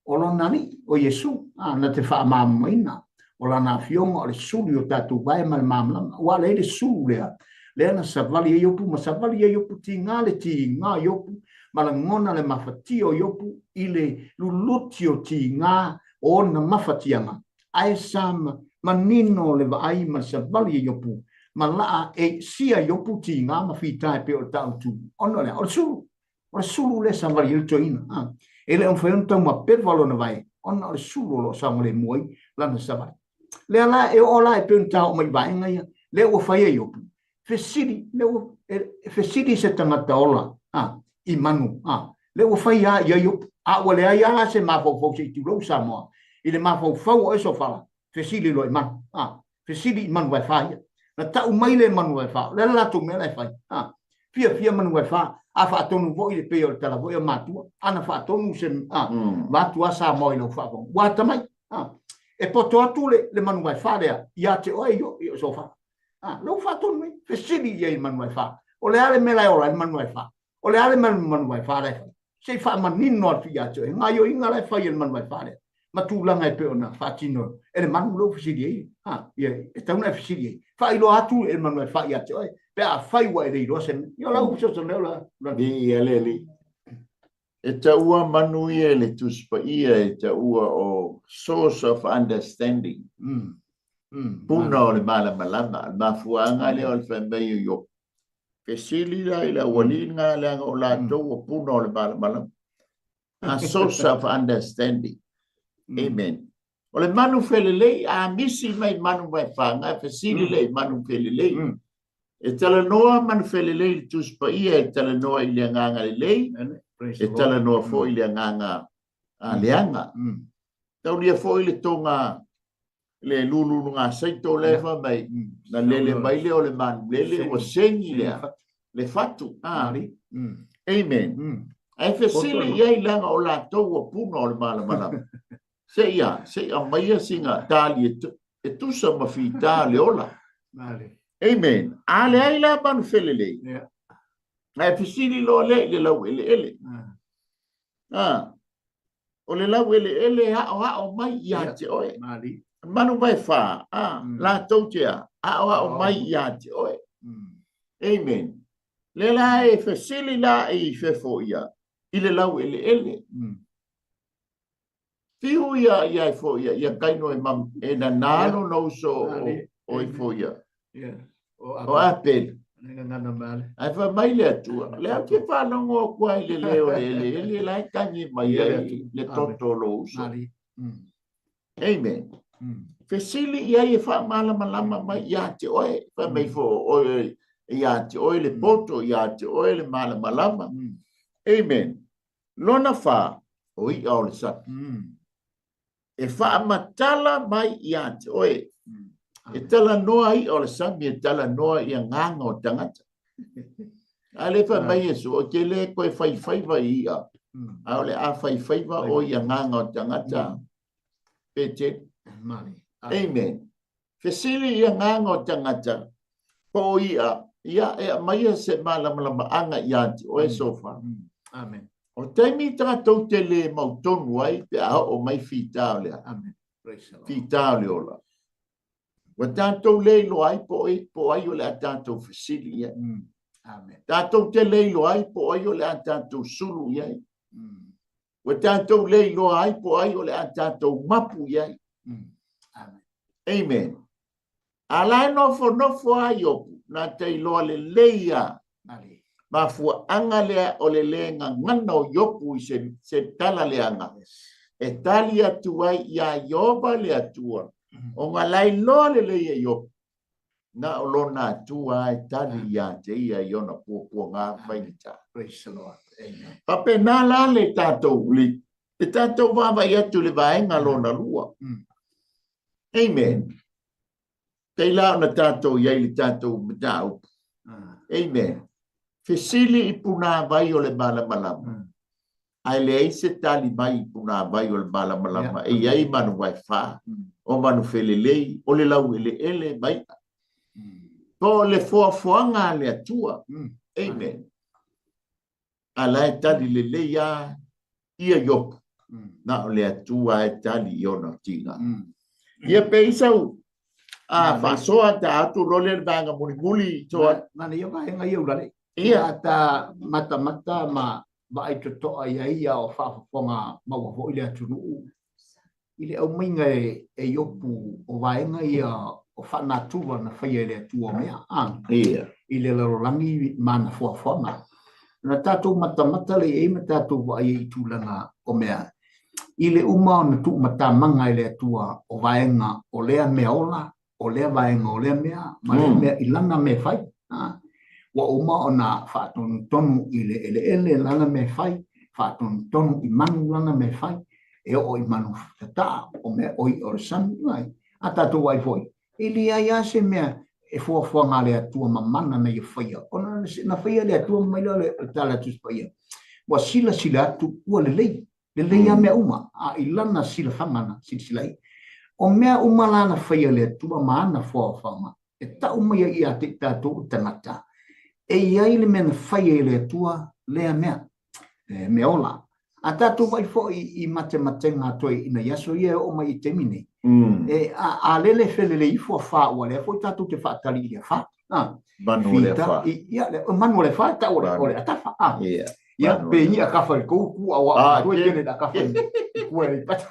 o lona Alii, o Iesu, a, na te faamalamalamaina o lana afioga o le sulu i o tatou vae ma le malamalama. Ua ala ai le sulu lea, lea na savali ai Iopu ma savali ai Iopu, tiga le tiga o Iopu, ma lagona le mafatia o Iopu i le luluti o tiga o ona mafatiaga, ae sa manino le vaai ma le savali a Iopu, ma laa e sia Iopu tiga ma fita e pei o le taautu, ona o le a? O le sulu. O le sulu lea e savali ai le toeaina. A, e le o mafai ona taumapeva lona vae, ona o le sulu o lo o saogalemu ai lana savali. Lea la e oo la e pei ona ta oo mai i vaega ia, lea ua fai e Iopu, fesili, lea ua, e, fesili se tagata ola, a, i manu, a, lea ua fai lava i ai Iopu, a ua leai lava la se mafaufau se i tulou Samoa, i le mafaufau o Esofala, fesili loa i manu, a, fesili i manu vaefa ia. Na tau mai le manu vaefa, o le a le latou mea la e fai, a, fiafia manu vaefa, a faatonu foi le pei o le tala foi a matua, a na faatonu se, a, vaeatu a Samoa i lau faafofoga, ua atamai, a, e poto atu le, le manu vaefa lea ia te oe i o Sofa. A, lea ua faatonu mai, fesili i ai i le manu vaefa, o le a le mea la e ola ai le manu vaefa? O le a le mea le manu vaefa la e fai? Se i faamanino atu ia te oe, gaoioiga la e fai e le manu vaefa lea, ma tulaga e pei ona faatino e le manu lea ua fesili ai. Ha, ia, e tatau ona e fesili ai. Faailoa atu e le manu vaefa ia te oe, pe afai ua e le iloa se mea. Ia, o lau fesoasoani lea o la. Viia le Alii. E taua manu ia i le Tusi Paia e taua o source of understanding, puna o le malamalama. O le mafuaaga lea o le fai mai o Iopo, Fesili la i le aualii lena leaga o latou o puna o le malamalama. A source of understanding. Amen. O le manu felelei, a misi mai manu mai whanga, e fesili le i manu felelei. E talanoa manu felelei i le Tusi Paia, e talanoa i le agaga lelei, e talanoa foi i le agaga leaga. Taulia foi le toga le lululugasaito lea fai mai, na lele mai lea o le manu lele ua segi lea le fatu. Amen. Ae fesili i ai leaga o latou ua puna o le malamalama. Se i a, se i aumaia sina tali e tusa ma fita le ola. Amen. A leai la manu felelei. Ae fesili loa lea i le laueleele. O le laueleele e aoao mai ia te oe. Manu vae fa, latou te a, aoao mai ia te oe. Amen. Le la e fesili la i fefo ia, i le laueleele. Fiu ia ia e fo ia, ia kaino e mam, e nanā lona uso o e fo ia. O Apele. Ae fai mai le Atua, lea ou te faalogo atu ai i le leo o le eleele la e tagi mai ai le toto o lou uso. Amen. Fesili i ai e faamalamalama mai ia te oe, fai mai foi o oe ia te oe le poto, ia te oe le malamalama. Amen. Lona fa, o i'a o le sami. E faamatala mai ia te oe. E talanoa i'a o le sami, e talanoa i agaga o tagata. A le fai mai Iesu, o te le koe faifaiva i i'a, a o le a faifaiva o i agaga o tagata. Petelu. Amen. Fesili i agaga o tagata, po o i'a, ia, e aumaia se malamalamaaga ia te oe Sofa. Amen. O taimi tatou te le mautonu ai pe a oo mai fita o le a? Amen. Praise the Lord. Fita o le ola. Ua tatou le iloa ai po o po o ai o le a tatou fesili i ai. Amen. Tatou te le iloa ai po o ai o le a tatou sulu i ai. Ua tatou le iloa ai po o ai o le a tatou mapu i ai. Amen. Amen. A la e nofonofo a Iopu, na te iloa lelei a mafuaaga lea o le le gagana o Iopu i se, se tala leaga. E tali atu ai iā Ioba le Atua, ona la iloa lelei e Iopu, na o lona Atua e tali iā te ia i ona puapuaga faigata. Praise the Lord. Amen. Faapena la le tatou, le, le tatou vaavaai atu i le vaega lona lua. Amen. Pei la ona tatou i ai le tatou mataupu. Amen. Fesili i punāwai o le malamalama. Ae leai se tali mai i punāwai o le malamalama. E i ai manu vaefa, o manu felelei, o le laueleele ma i'a. Po o le foafoaga a le Atua. Amen. A la e tali lelei a ia Iopu, na o le Atua e tali i ona tiga. Ia pe i sau a faasoa ta atu loa lea le vaega mulimuli toa. Mana ia vaega ia ulale. Ia ta matamata ma vaai totoa i ai ia o faafofoga maua foi le atunuu i le aumaiga e Iopu o vaega ia o faanatura na faia e le Atua o mea, a, i le lalolagi ma ana foafoaga. Na tatou matamata lea i ai ma tatou vaai ai i tulaga o mea, i le uma ona tuumatamaga e le Atua o vaega o lea mea ola, o lea vaega o lea mea, ma lea mea i lana mea e fai. A, ua uma ona faatonutonu i le eleele lana mea e fai, faatonutonu i manu lana mea e fai, e oo i manu tataa, o mea o i'a o le sami, ai. A tatou vaai foi, e leai lava se mea e foafoaga a le Atua ma mana na ia faia, ona na faia e le Atua mai lea o le tala a Tusi Paia, ua silasila atu ua lelei, lelei lava mea uma, a i lana silafaga na silasila ai. O mea uma la na faia e le Atua ma ana foafoaga, e tau mai ai ia te i tatou o tagata, e i ai le mea na faia e le Atua lea mea, e mea ola. A tatou vaai foi i matematega toe ina i aso ia e oo mai i taimi nei, e a lele felelei ifo afa ua lea foi tatou te faatali i le afa. Manu o le afa. Ia, manu o le afa e tau o le atafa. Ia, pe i akafa i kou ku a wa toe tele le akafa i kua i pata.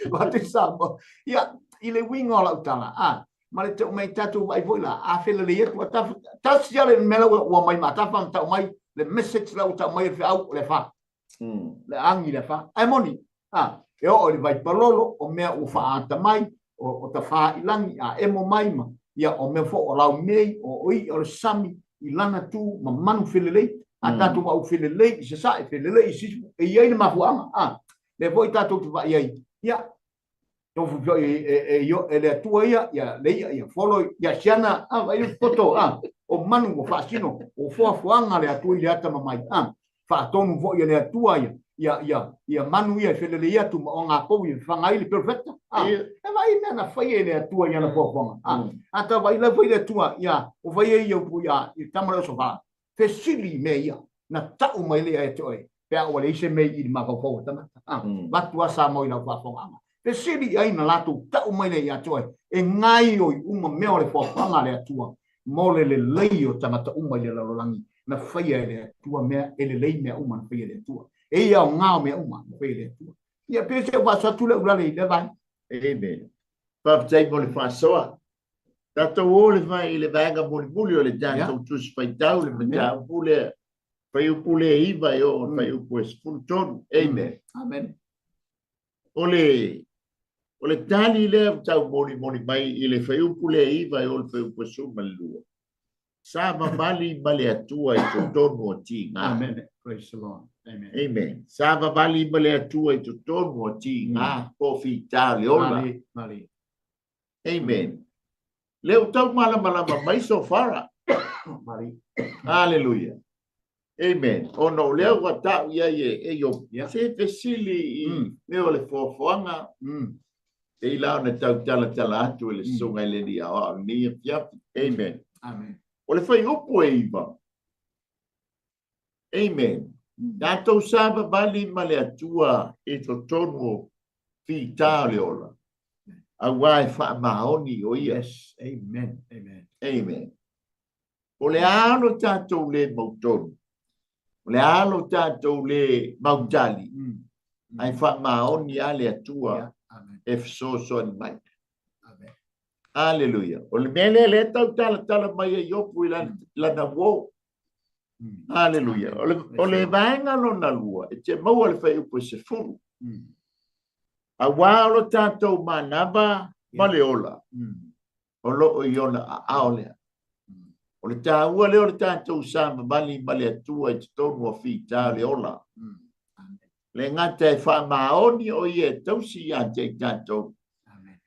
Wa te Samoa. Ia, i le uiga o lau tala, a, ma le tau mai tatou vaai foi la, a felelei atu atafa, tasi lava le mea la ua mai ma atafa ma tau mai, Le message la ua tau mai e le feau o le afa. Le agi le afa. Ae moni, a, e oo i le vaipalolo, o mea ua faaata mai, o tafā i lagi, a emo mai ma, ia, o mea foi o laumei, o i'a o le sami, i lana tu ma manu felelei. A tatou vaau felelei i sasae, felelei i sisifo, e i ai le mafuaaga, a. Lea foi tatou te vaai ai, ia, tofu foi e, e, e le Atua ia, ia le i'a, ia folo, ia siana, a, vaai le poto, a, o manu ua faasino, o foafoaga le Atua i le atamamai, a, faatonu foi e le Atua ia, ia, ia, ia manu ia e felelei atu ma ogapou i faga ai le perofeta, a, e vaai mea na faia e le Atua i ana foafoaga, a, a ta vaai la foi le Atua, ia, o fai ai ia upu ia, i tama le osofala, fesili i mea ia, na tau mai lea ia te oe, pe a ua leai se mea i le mafaufau o tagata. A, avatu lava Samoa i lau faafofogaaga. Fesili i ai na latou tau mai lea ia te oe, e gaoioi uma mea o le foafoaga a le Atua mo le lelei o tagata uma i le lalolagi, na faia e le Atua mea e lelei mea uma na faia e le Atua. E i aoga o mea uma na faia e le Atua. Ia, pei se i ou faasoa atu lea ulale i lea vaega. Amen. Faafetai mo le faasoa. Tatou o le fai i le vaega mulimuli o le tatou Tusi Faitau, le mataupu lea, fuaiupu lea e 9 e oo i le fuaiupu e 13. Amen. Amen. O le, o le tali lea ua tau molimoli mai i le fuaiupu lea e 9 e oo i le fuaiupu e 12. Sa vavali ma le Atua i totonu o tiga. Amen. Praise the Lord. Amen. Amen. Sa vavali ma le Atua i totonu o tiga, po o fita o le ola. Mali, mali. Amen. Lea ua tau malamalama mai so far. Hallelujah. Amen. Ona o lea ua tau i ai e, e Iopu. Yeah. Se fesili i mea o le foafoaga. Pei la ona tau talatala atu e le susuga i le Alii Aoao i lenei afiafi. Amen. Amen. O le fuaiupu e 9. Amen. Tatou savavali ma le Atua i totonu o fita o le ola, auā e faamaoni o Ia. Yes. Amen. Amen. Amen. O le a lo tatou le mautonu, o le a lo tatou le mautali, ae faamaoni lava le Atua Yeah. Amen. e fesoasoani mai. Amen. Aleluia. O le mea lea lea tau talatala mai ai Iopu i lana uō. Aleluia. O le, o le vaega lona lua, e te maua le fuaiupu e 10. Auā o lo tatou manava ma le ola, o lo o i ona aao lea. O le taua lea o le tatou savavali ma le Atua i totonu o fita o le ola. Le gata e faamaoni o ia e tausi ia te i tatou.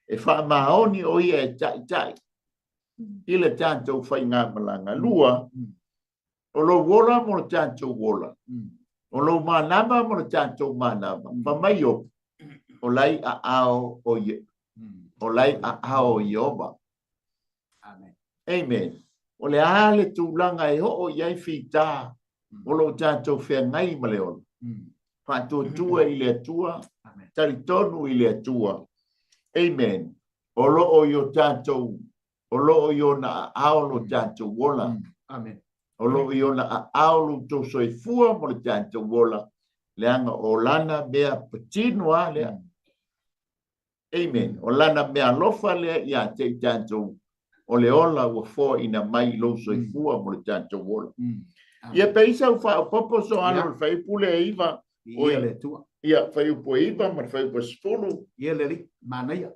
E faamaoni o ia e taitai i le tatou faigamalaga. 2, o lou ola mo le tatou ola. O lou manava mo le tatou manava. Fai mai Iopu, o la e i aao o o la e i aao o Ieova. Amen. Amen. O le a le tulaga e oo i ai fita o lo o tatou feagai ma le ola. Faatuatua i le Atua, talitonu i le Atua. Amen. O lo o i o tatou, o lo o i ona aao lo tatou ola. Amen. O lo o i ona aao lo outou soifua mo le tatou ola, leaga o lana mea patino lava lea. Amen. O lana mea alofa lea ia te i tatou, o le ola ua foaina mai i lou soifua mo le tatou ola. Ia pei sau faaopoopo so alo le fuaiupu lea e 9. Viia le Atua. Ia, fuaiupu e 9 ma le fuaiupu e 10. Ia le Alii, manaia.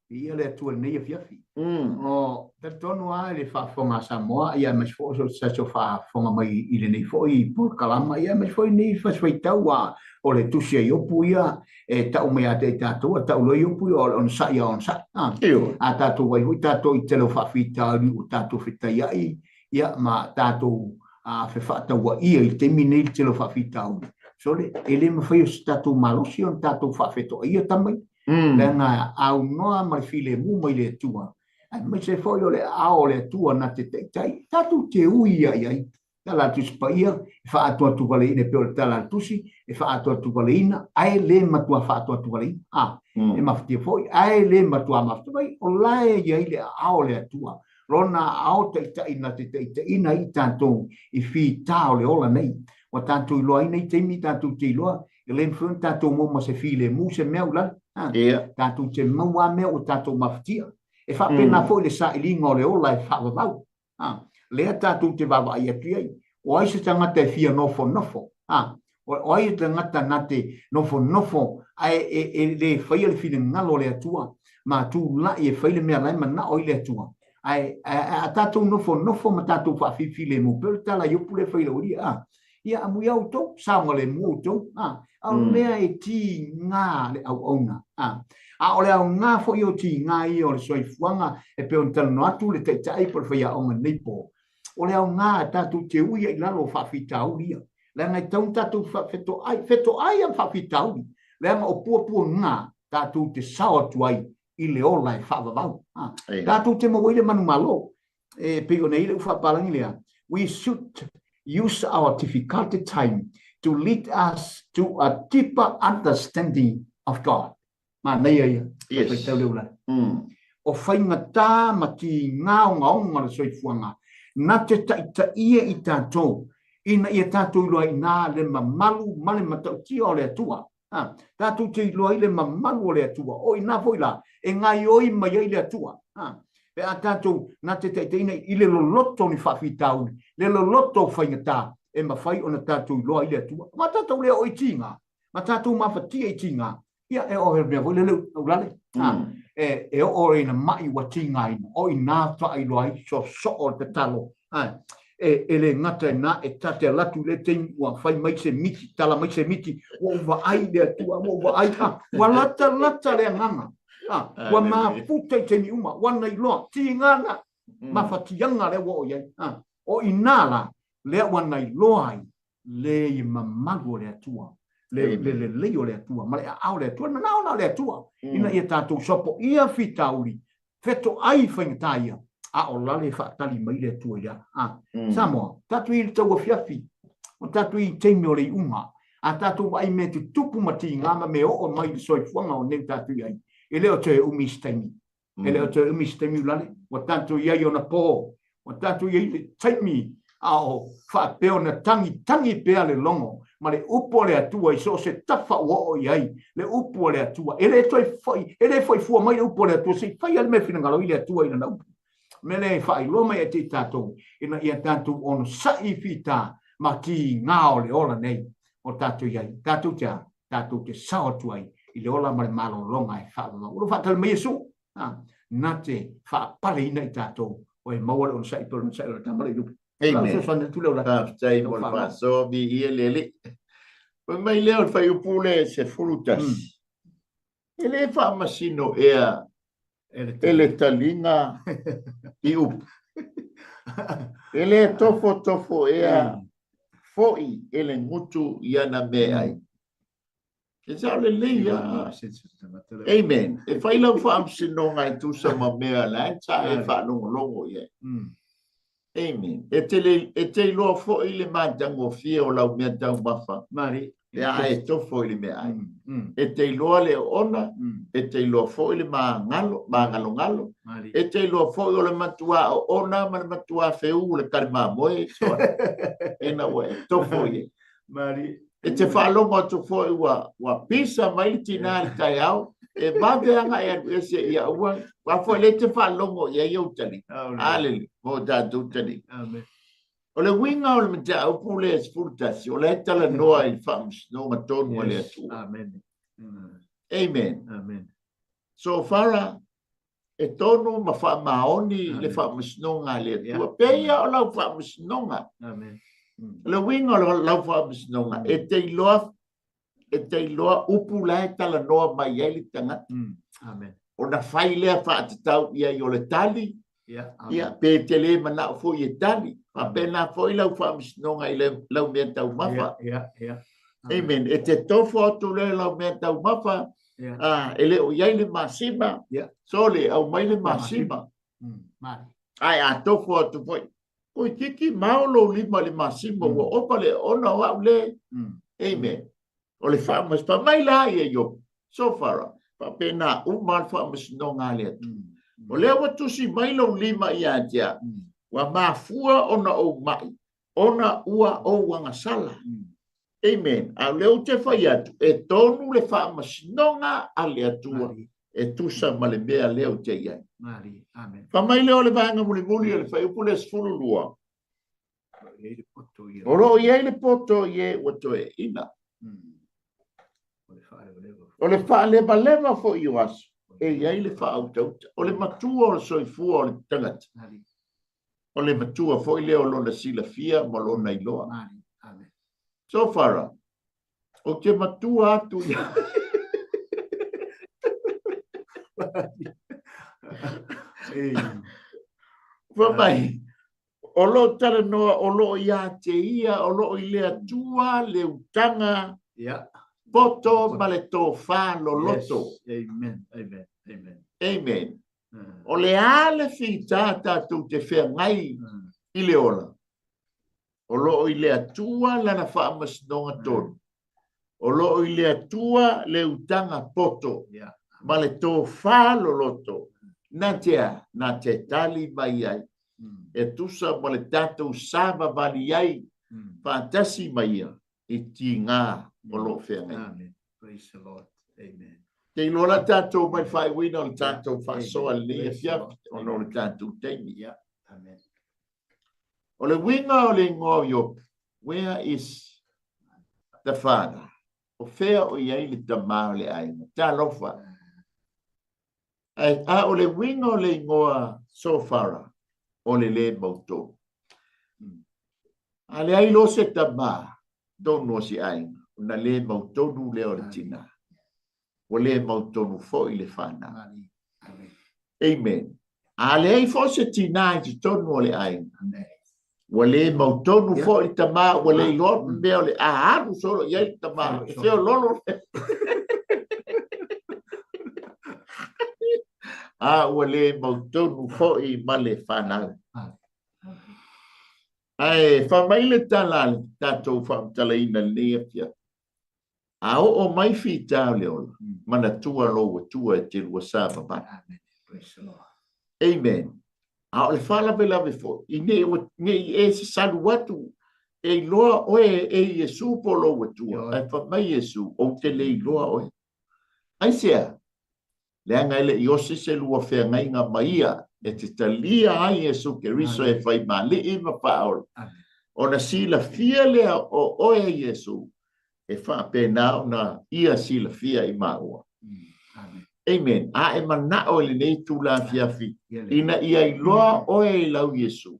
Viia le Atua i lenei afiafi. O, talitonu lava i le faafofoga a Samoa, ia aemaise foi o se tasi o faafofoga mai i lenei foi polokalama, ia aemaise foi lenei fasifaitau, a o le tusi a Iopu ia e tau mai ia te i tatou, a tau loa Iopu ia o le onosai a onosai. A, a tatou vaai foi tatou i le tele o faafitauli ua tatou fetaiai, ia ma tatou fefaatauaia i le taimi lenei i le tele o faafitauli. Sole, e le mafai e se tatou malosi ona tatou faafetoaia tama ia. Leaga e aunoa ma le filemu mai le Atua, aemaise foi o le aao o le Atua na te taitai, tatou te ui ia i ai. Tala a le Tusi Paia, e faaatoatuvaleina, e pei o le tala a le Tusi, e faaatoatuvaleina, ae le matua faaatoatuvaleina. A, e mafatia foi, ae le matua mafatia mai, o la e i ai le aao o le Atua, Lona aao taitai na te taitaiina ai i tatou i fita o le ola nei. Ua tatou iloa ai nei taimi, tatou te iloa, e le mafai ona tatou maua ma se filemu se mea ulale. Ha? Ia. Tatou te maua lava mea ua tatou mafatia. E faapena foi le sailiga o le ola e faavavau. Ha? Lea tatou te vaavaai atu i ai. O ai se tagata e fia nofonofo? A, o ai le tagata na te nofonofo ae e le faia le finagalo o le Atua ma tulai e fai le mea la e manao ai le Atua? Ae a tatou nofonofo ma tatou faafilefilemu, pei o le tala a Iopu lea e fai i le aualii, a, ia amuia outou, saogalemu outou, a, a o le mea e tiga le auauna, a. A o le aoga foi o tiga ia o le soifuaga e pei ona talanoa atu le taitai po o le faiaoga i lenei po, o le aoga tatou te ui ai i lalo o faafitauli ia, leaga e tatau ona tatou fetoai, fetoai lava ma faafitauli, leaga o puapuaga tatou te sao atu ai i le ola e faavavau. Ha. Tatou te maua ai le manumalo. E pei ona i ai le upu faapalagi lea, we should use our difficult time to lead us to a deeper understanding of God. Manaia ia. Yes. Faitau le ulale. O faigata ma tigā ogaoga o le soifuaga, na te taitaia i tatou, ina ia tatou iloa ai ina le mamalu ma le matautia o le Atua. Ha, tatou te iloa ai le mamalu o le Atua. O ina foi la, e gaioi mai ai le Atua. Ha, pe a tatou na te taitaiina i le loloto o ni faafitauli, le loloto o faigata, e mafai ona tatou iloa ai le Atua. Ma tatou le oo i tigā, ma tatou mafatia i tigā, Ia, e oo he mea foi lele ulale. E, e oo ina ma'i ua tigaina, o inā faailoa ai soosoo o le tatalo. E, e le gata i na, e ta te alu atu i lea taimi ua fai mai se miti, tala mai se miti, ua ou vaai i le Atua, ua ou vaai, a, ua latalata le agaga. A, ua mafuta i taimi uma, ua na iloa, tiga na, mafatiaga lea ua oo i ai. A, o inā la, lea ua na iloa ai le i mamalu o le Atua, le, le lelei o le Atua, ma le aao o le Atua, le manao la o le Atua, ina ia tatou sopoia fitauli, fetoai faigata ia, a o lale e faatali mai le Atua i le ala. A, Samoa, tatou i le tauafiafi, o tatou i taimi o le iuga, a tatou vaai mea tutupu ma tiga ma mea oo mai i le soifuaga o nei tatou i ai, e le o toe umi se taimi. E le o toe umi se taimi ulale, ua tatou i ai ona po, ua tatou i ai le taimi a o faapea ona tagitagi pea le logo ma le upu a le Atua i so o se tafa ua oo i ai le upu a le Atua. E le toe foi, e le foi fua mai le upu a le Atua se i fai lava le mea e finagalo ai le Atua i lana upu. O le mea lea e faailoa mai ia te i tatou, ina ia tatou onosai i fita ma tiga o le ola nei o tatou i ai. Tatou te a? Tatou te sao atu ai i le ola ma le malologa e faavavau. O lo o faatali mai Iesu, a, na te faapaleina i tatou, o e maua le onosai pe o le onosai o le tama le ilupe. Amen. Faafetai mo le faasoa, viia le Alii. Fai mai lea o le fuaiupu le 11. E le faamasino ea e le taliga i upu. E le tofotofo ea foi e le gutu i ana meaai. E sao lelei lava. Amen. E fai lau faamasinoga e tusa ma mea la e sa e faalogologo i ai. Amen. E te, le, e te iloa foi le matagofie o lau mea taumafa. Mari. Pe a e tofo i le meaai. E te iloa le oona, e te iloa foi le magalo, magalogalo. Mari. E te iloa foi o le matuā oona ma le matuā feū o le kali mamoe ina ua e tofo i ai. Mari. E te faalogo atu foi ua, ua pisa mai le tinā i le taeao, e vave aga e alu ese ia aua, aua foi lea e te faalogo i ai ou taliga. Aleluia, mo tatou taliga. Amen. O le uiga o le mataupu lea 11, o la e talanoa i le faamasinoga tonu a le Atua. Amen. Amen. Amen. So far, e tonu ma faamaoni le faamasinoga a le Atua. Pei o lau faamasinoga. Amen. O le uiga o lau faamasinoga, e te iloa e te iloa upu la e talanoa mai ai le tagata. Amen. Ona fai lea faatatau i ai o le tali, Ia, pe te le manao foi e tali. Faapena foi lau faamasinoga i lau mea taumafa. Ia. Amen. E te tofo atu lea lau mea taumafa, e le o i ai le masima, sole, aumai le masima. Ae a tofo atu foi, toeitiiti mao lou lima i le masima, ua ova le oona o au le. Amen. O le faamasinoga mai la ia Iopo, Sofara, faapena uma le faamasinoga a le Atua. O lea ua tusi mai lou lima ia te au, ua mafua ona ou ma'i, ona ua ou agasala. Amen. A o lea ou te fai atu, e tonu le faamasinoga a le Atua e tusa ma le mea lea ou te i ai. Amen. Fai mai lea o le vaega mulimuli o le fuaiupu lea 12. O lo o i ai le poto i e ua toeaina. O le faalevaleva foi o aso, e i ai le faautauta. O le matua o le soifua o le tagata, o le matua foi lea o lona silafia ma lona iloa. So far, ou te matua atu ia. Fai mai, o lo o talanoa, o lo o ia te ia, o lo o i le Atua le utaga poto ma le tofa loloto. Yes. Amen. Amen. Amen. Amen. O le a le fita tatou te feagai i le ola? O lo o i le Atua lana faamasinoga tonu. O lo o i le Atua le utaga poto ma le tofa loloto na te a? Na te tali mai ai e tusa ma le tatou savavali ai faatasi ma ia i tigā o lo o feagai. Amen. Praise the Lord. Amen. Te iloa la tatou mai le faaiuina o le tatou faasoa i lenei afiafi ona o le tatou taimi. Yeah. Amen. O le uiga o le igoa o Iopu, where is the father? O fea o i ai le tamā o le aiga? Talofa. Ae, a o le uiga o le igoa Sofara, o le lē mautonu. A leai loa se tamā tonu o se aiga, ona lē mautonu lea o le tinā. Ua lē mautonu foi le fanau. Amen. A leai foi se tinā i totonu o le aiga, ua lē mautonu foi le tamā, ua le iloa mea o le a alu solo i ai le tamā, e feololo. A ua lē mautonu foi ma le fanau. Ae fai mai le tala a le tatou faamatalaina i lenei afiafi, A oo mai fita o le ola, manatua lou Atua e te lua savavali. Amen. A o le faalavelave foi, i ne i e sasalu atu, e iloa oe e Iesu po o lou Atua, ae fai mai Iesu, ou te le iloa oe. Aisea? Leaga e le i osi se lua feagaiga ma ia e te talia ai Iesu Keriso e fai ma Alii ma Faaola, ona silafia lea o oe Iesu, e faapena ona ia silafia i maua. Amen. A e manao i lenei itula afiafi, ina ia iloa oe i lau Iesu,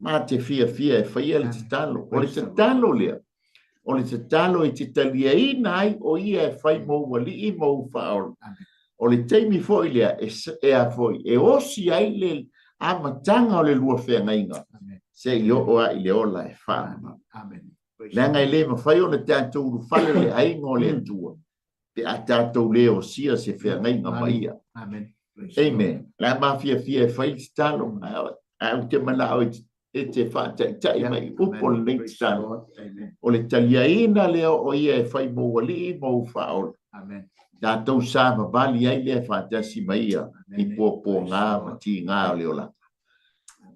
ma te fiafia e faia le tatalo. O le tatalo lea, o le tatalo e te taliaina ai o ia e fai mou alii ma ou faaola. O le taimi foi lea e, e a foi, e osi ai le amataga o le lua feagaiga seia oo lava i le ola e faamama. Leaga e le mafai ona tatou ulufale le aiga o le Atua pe a tatou le osia se feagaiga ma ia. Amen. Amen. La mafiafia e fai le tatalo, ae ou te manao e te faataitai mai i upu o lenei tatalo. O le taliaina lea o ia e fai mou alii ma ou faaola. Amen. Tatou savavali ai lea faatasi ma ia i puapuaga ma tiga o le olaga.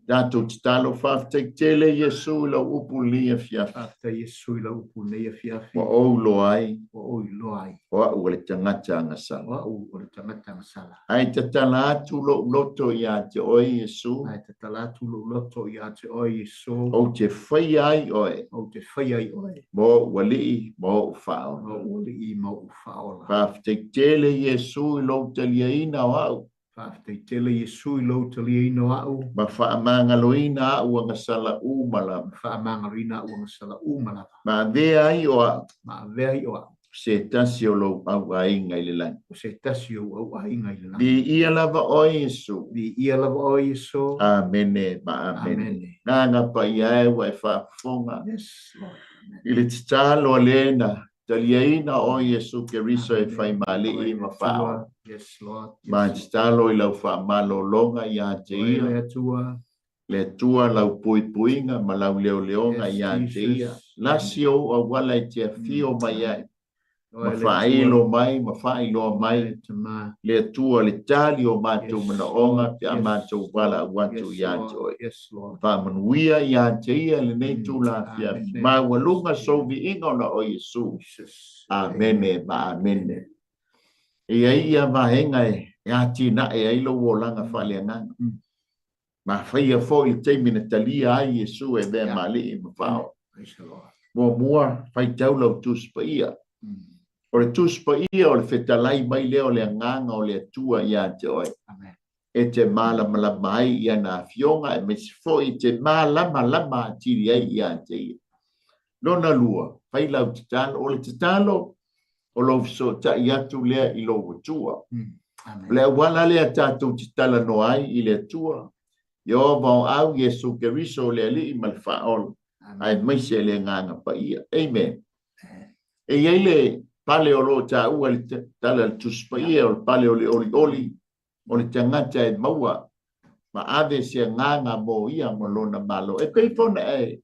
Tatou tatalo, faafetai tele Iesu i lau upu i lenei afiafi. Faafetai Iesu i lau upu i lenei afiafi. Ua ou iloa ai. Ua ou iloa ai. O au o le tagata agasala. O au o le tagata agasala. Ae tatala atu lou loto ia te oe Iesu. Ae tatala atu lou loto ia te oe Iesu. Ou te faia ai oe. Ou te faia ai oe. Ma ou alii ma ou faaola. Ma ou alii ma ou faaola. Faafetai tele Iesu i lou taliaina o au. Faafetai tele Iesu i lou taliaina o a'u. Ma faamagaloina a'u agasala uma lava. Ma faamagaloina a'u agasala uma lava. Ma avea ai o a'u. Ma avea ai o a'u. Se tasi o lou auaiga i le lagi. O se tasi o ou auaiga i le lagi. Viia lava oe Iesu. Viia lava oe Iesu. Amene ma amene. Amene. Agaga Paia e ua e faafofoga. Yes, Lord. I le tatalo a le na taliaina oe Iesu Keriso e fai ma Alii ma Faaola. Ma tatalo i lau faamalologa ia te ia, le Atua lau puipuiga ma lau leoleoga ia te ia. Lasi ou auala e te afio mai ai, ma faailo mai ma faailoa mai le Atua le tali o matou manaoga pe a matou valaau atu ia te oe. Faamanuia ia te ia lenei itula afiafi. Maualuga sou viiga ona o Iesu. Amene ma amene. E i ai ia vaega e atinae ai lou olaga faaleagaga. Mafaia foi le taimi na talia ai Iesu e avea ma Alii ma Faaola. Muamua, faitau lau Tusi Paia. O le Tusi Paia o le fetalai mai lea o le Agaga o le Atua ia te oe. E te malamalama ai i ana afioga aemaise foi e te malamalama atili ai ia te ia. Lona lua, fai lau tatalo. O le tatalo, o lou fesootai atu lea i lou Atua. O le auala lea tatou te talanoa ai i le Atua, Ieova o Au, Iesu Keriso, le Alii ma le Faaola, aemaise le Agaga Paia. Amen. E i ai le pale o lo o taua i le Tala a le Tusi Paia, o le pale o le olioli, o le tagata e maua ma ave se agaga mo ia ma lona Malo. E pei foi ona e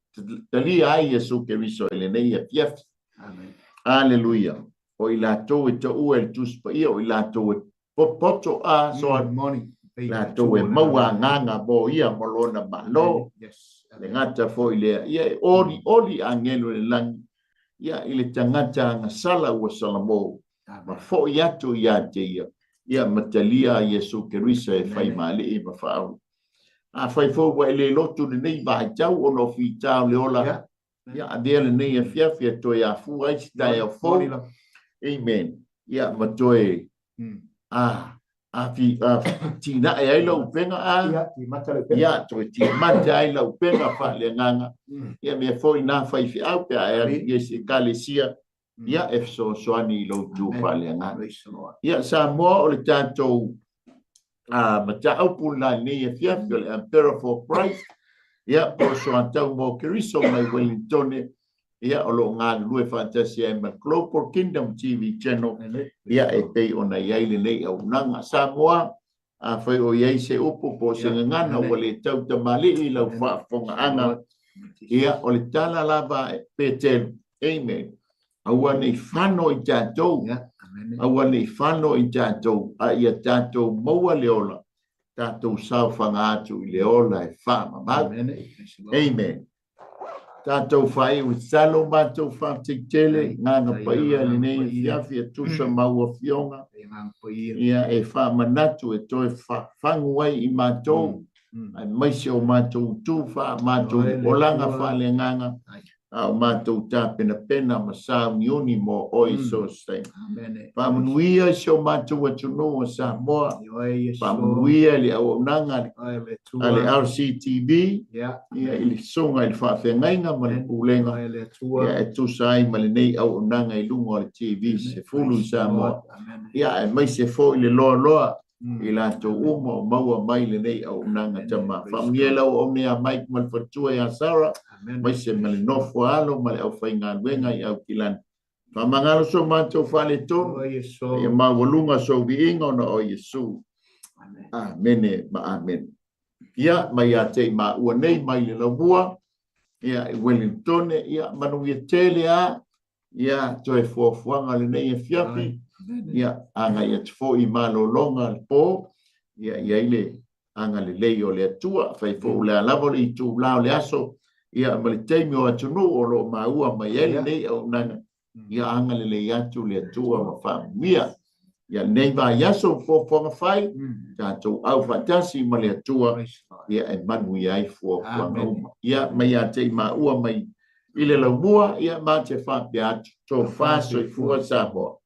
talia ai Iesu Keriso i lenei afiafi. Aleluia. O i latou e taua i le Tusi Paia, o i latou e popoto a soa, latou e maua agaga mo ia ma lona Malo. Le gata foi lea, ia e olioli agelo i le lagi, ia i le tagata agasala ua salamo ma foi atu ia te ia, ia ma talia a Iesu Keriso e fai ma Alii ma Faaola. Afai foi ua e le lotu i lenei vaitau ona o fita o le ola, ia avea lenei afiafi e toe afua ai se taeao fou. Amen. Ia ma toe a afi tinae ai lau upega a ia toe timata ai lau upega faaleagaga. Ia mea foi na faifeau pe a e alu i se ekalesia ia e fesoasoani i lou itu faaleagaga. Ia Samoa o le tatou mataupu lena i lenei afiafi o le Emperor for Christ, ia po o Soatau mo Keriso mai Wellingtone, ia o lo o galulue faatasi ai ma le Global Kingdom TV Channel, ia e pei ona i ai lenei auaunaga. Samoa, Afai o i ai se upu po o se gagana ua le tau tamalii i lau faafofogaaga, ia, o le tala lava a Petelu, Amen. Aua ne i fano i tatou, aua ne i fano i tatou, a ia tatou maua le ola, tatou saofaga atu i le ola e faamamau. Amen. Tatou faaiu i tatalo matou faafetai tele Agaga Paia i lenei afiafi e tusa ma au afioga ia e faamanatu e toe fafagu ai i matou aemaise o matou itu faa matou olaga faaleagaga a o matou tapenapena ma sauniuni mo oe i so o se taimi. Faamanuia i si o matou atunuu o Samoa, faamanuia i le auaunaga a le RCTV, ia i le susuga i le faafeagaiga ma le pulega ia e tusa ai ma lenei auaunaga i luga o le TV 10 i Samoa, ia aemaise foi le loaloa i latou uma o maua mai lenei auaunaga tama. Faamanuia lau auauna ia Mike ma le faletua ia Sarah, aemaise ma le nofo a alo ma le aufaigaluega i Aukilani. Faamagalo so matou faaletonu, ia maualuga sou viiga ona o Iesu. Amene ma amene. Ia, mai ia te i maua nei mai le laumua, ia i Wellingtone, ia manuia tele a, ia toe fuafuaga lenei afiafi, ia agai atu foi i malologa le po, ia i ai le agalelei o le Atua. Fai foi o le a lava le itula o le aso, ia ma le taimi o atunuu o lo o maua mai ai lenei auaunaga, ia agalelei atu le Atua ma faamanuia. Ia lenei vaiaso o fuafuaga fai, tatou au faatasi ma le Atua, ia e manuia ai fuafuaga uma. Ia mai ia te i maua mai i le laumua, ia ma te faapea atu, tofa soifua Samoa.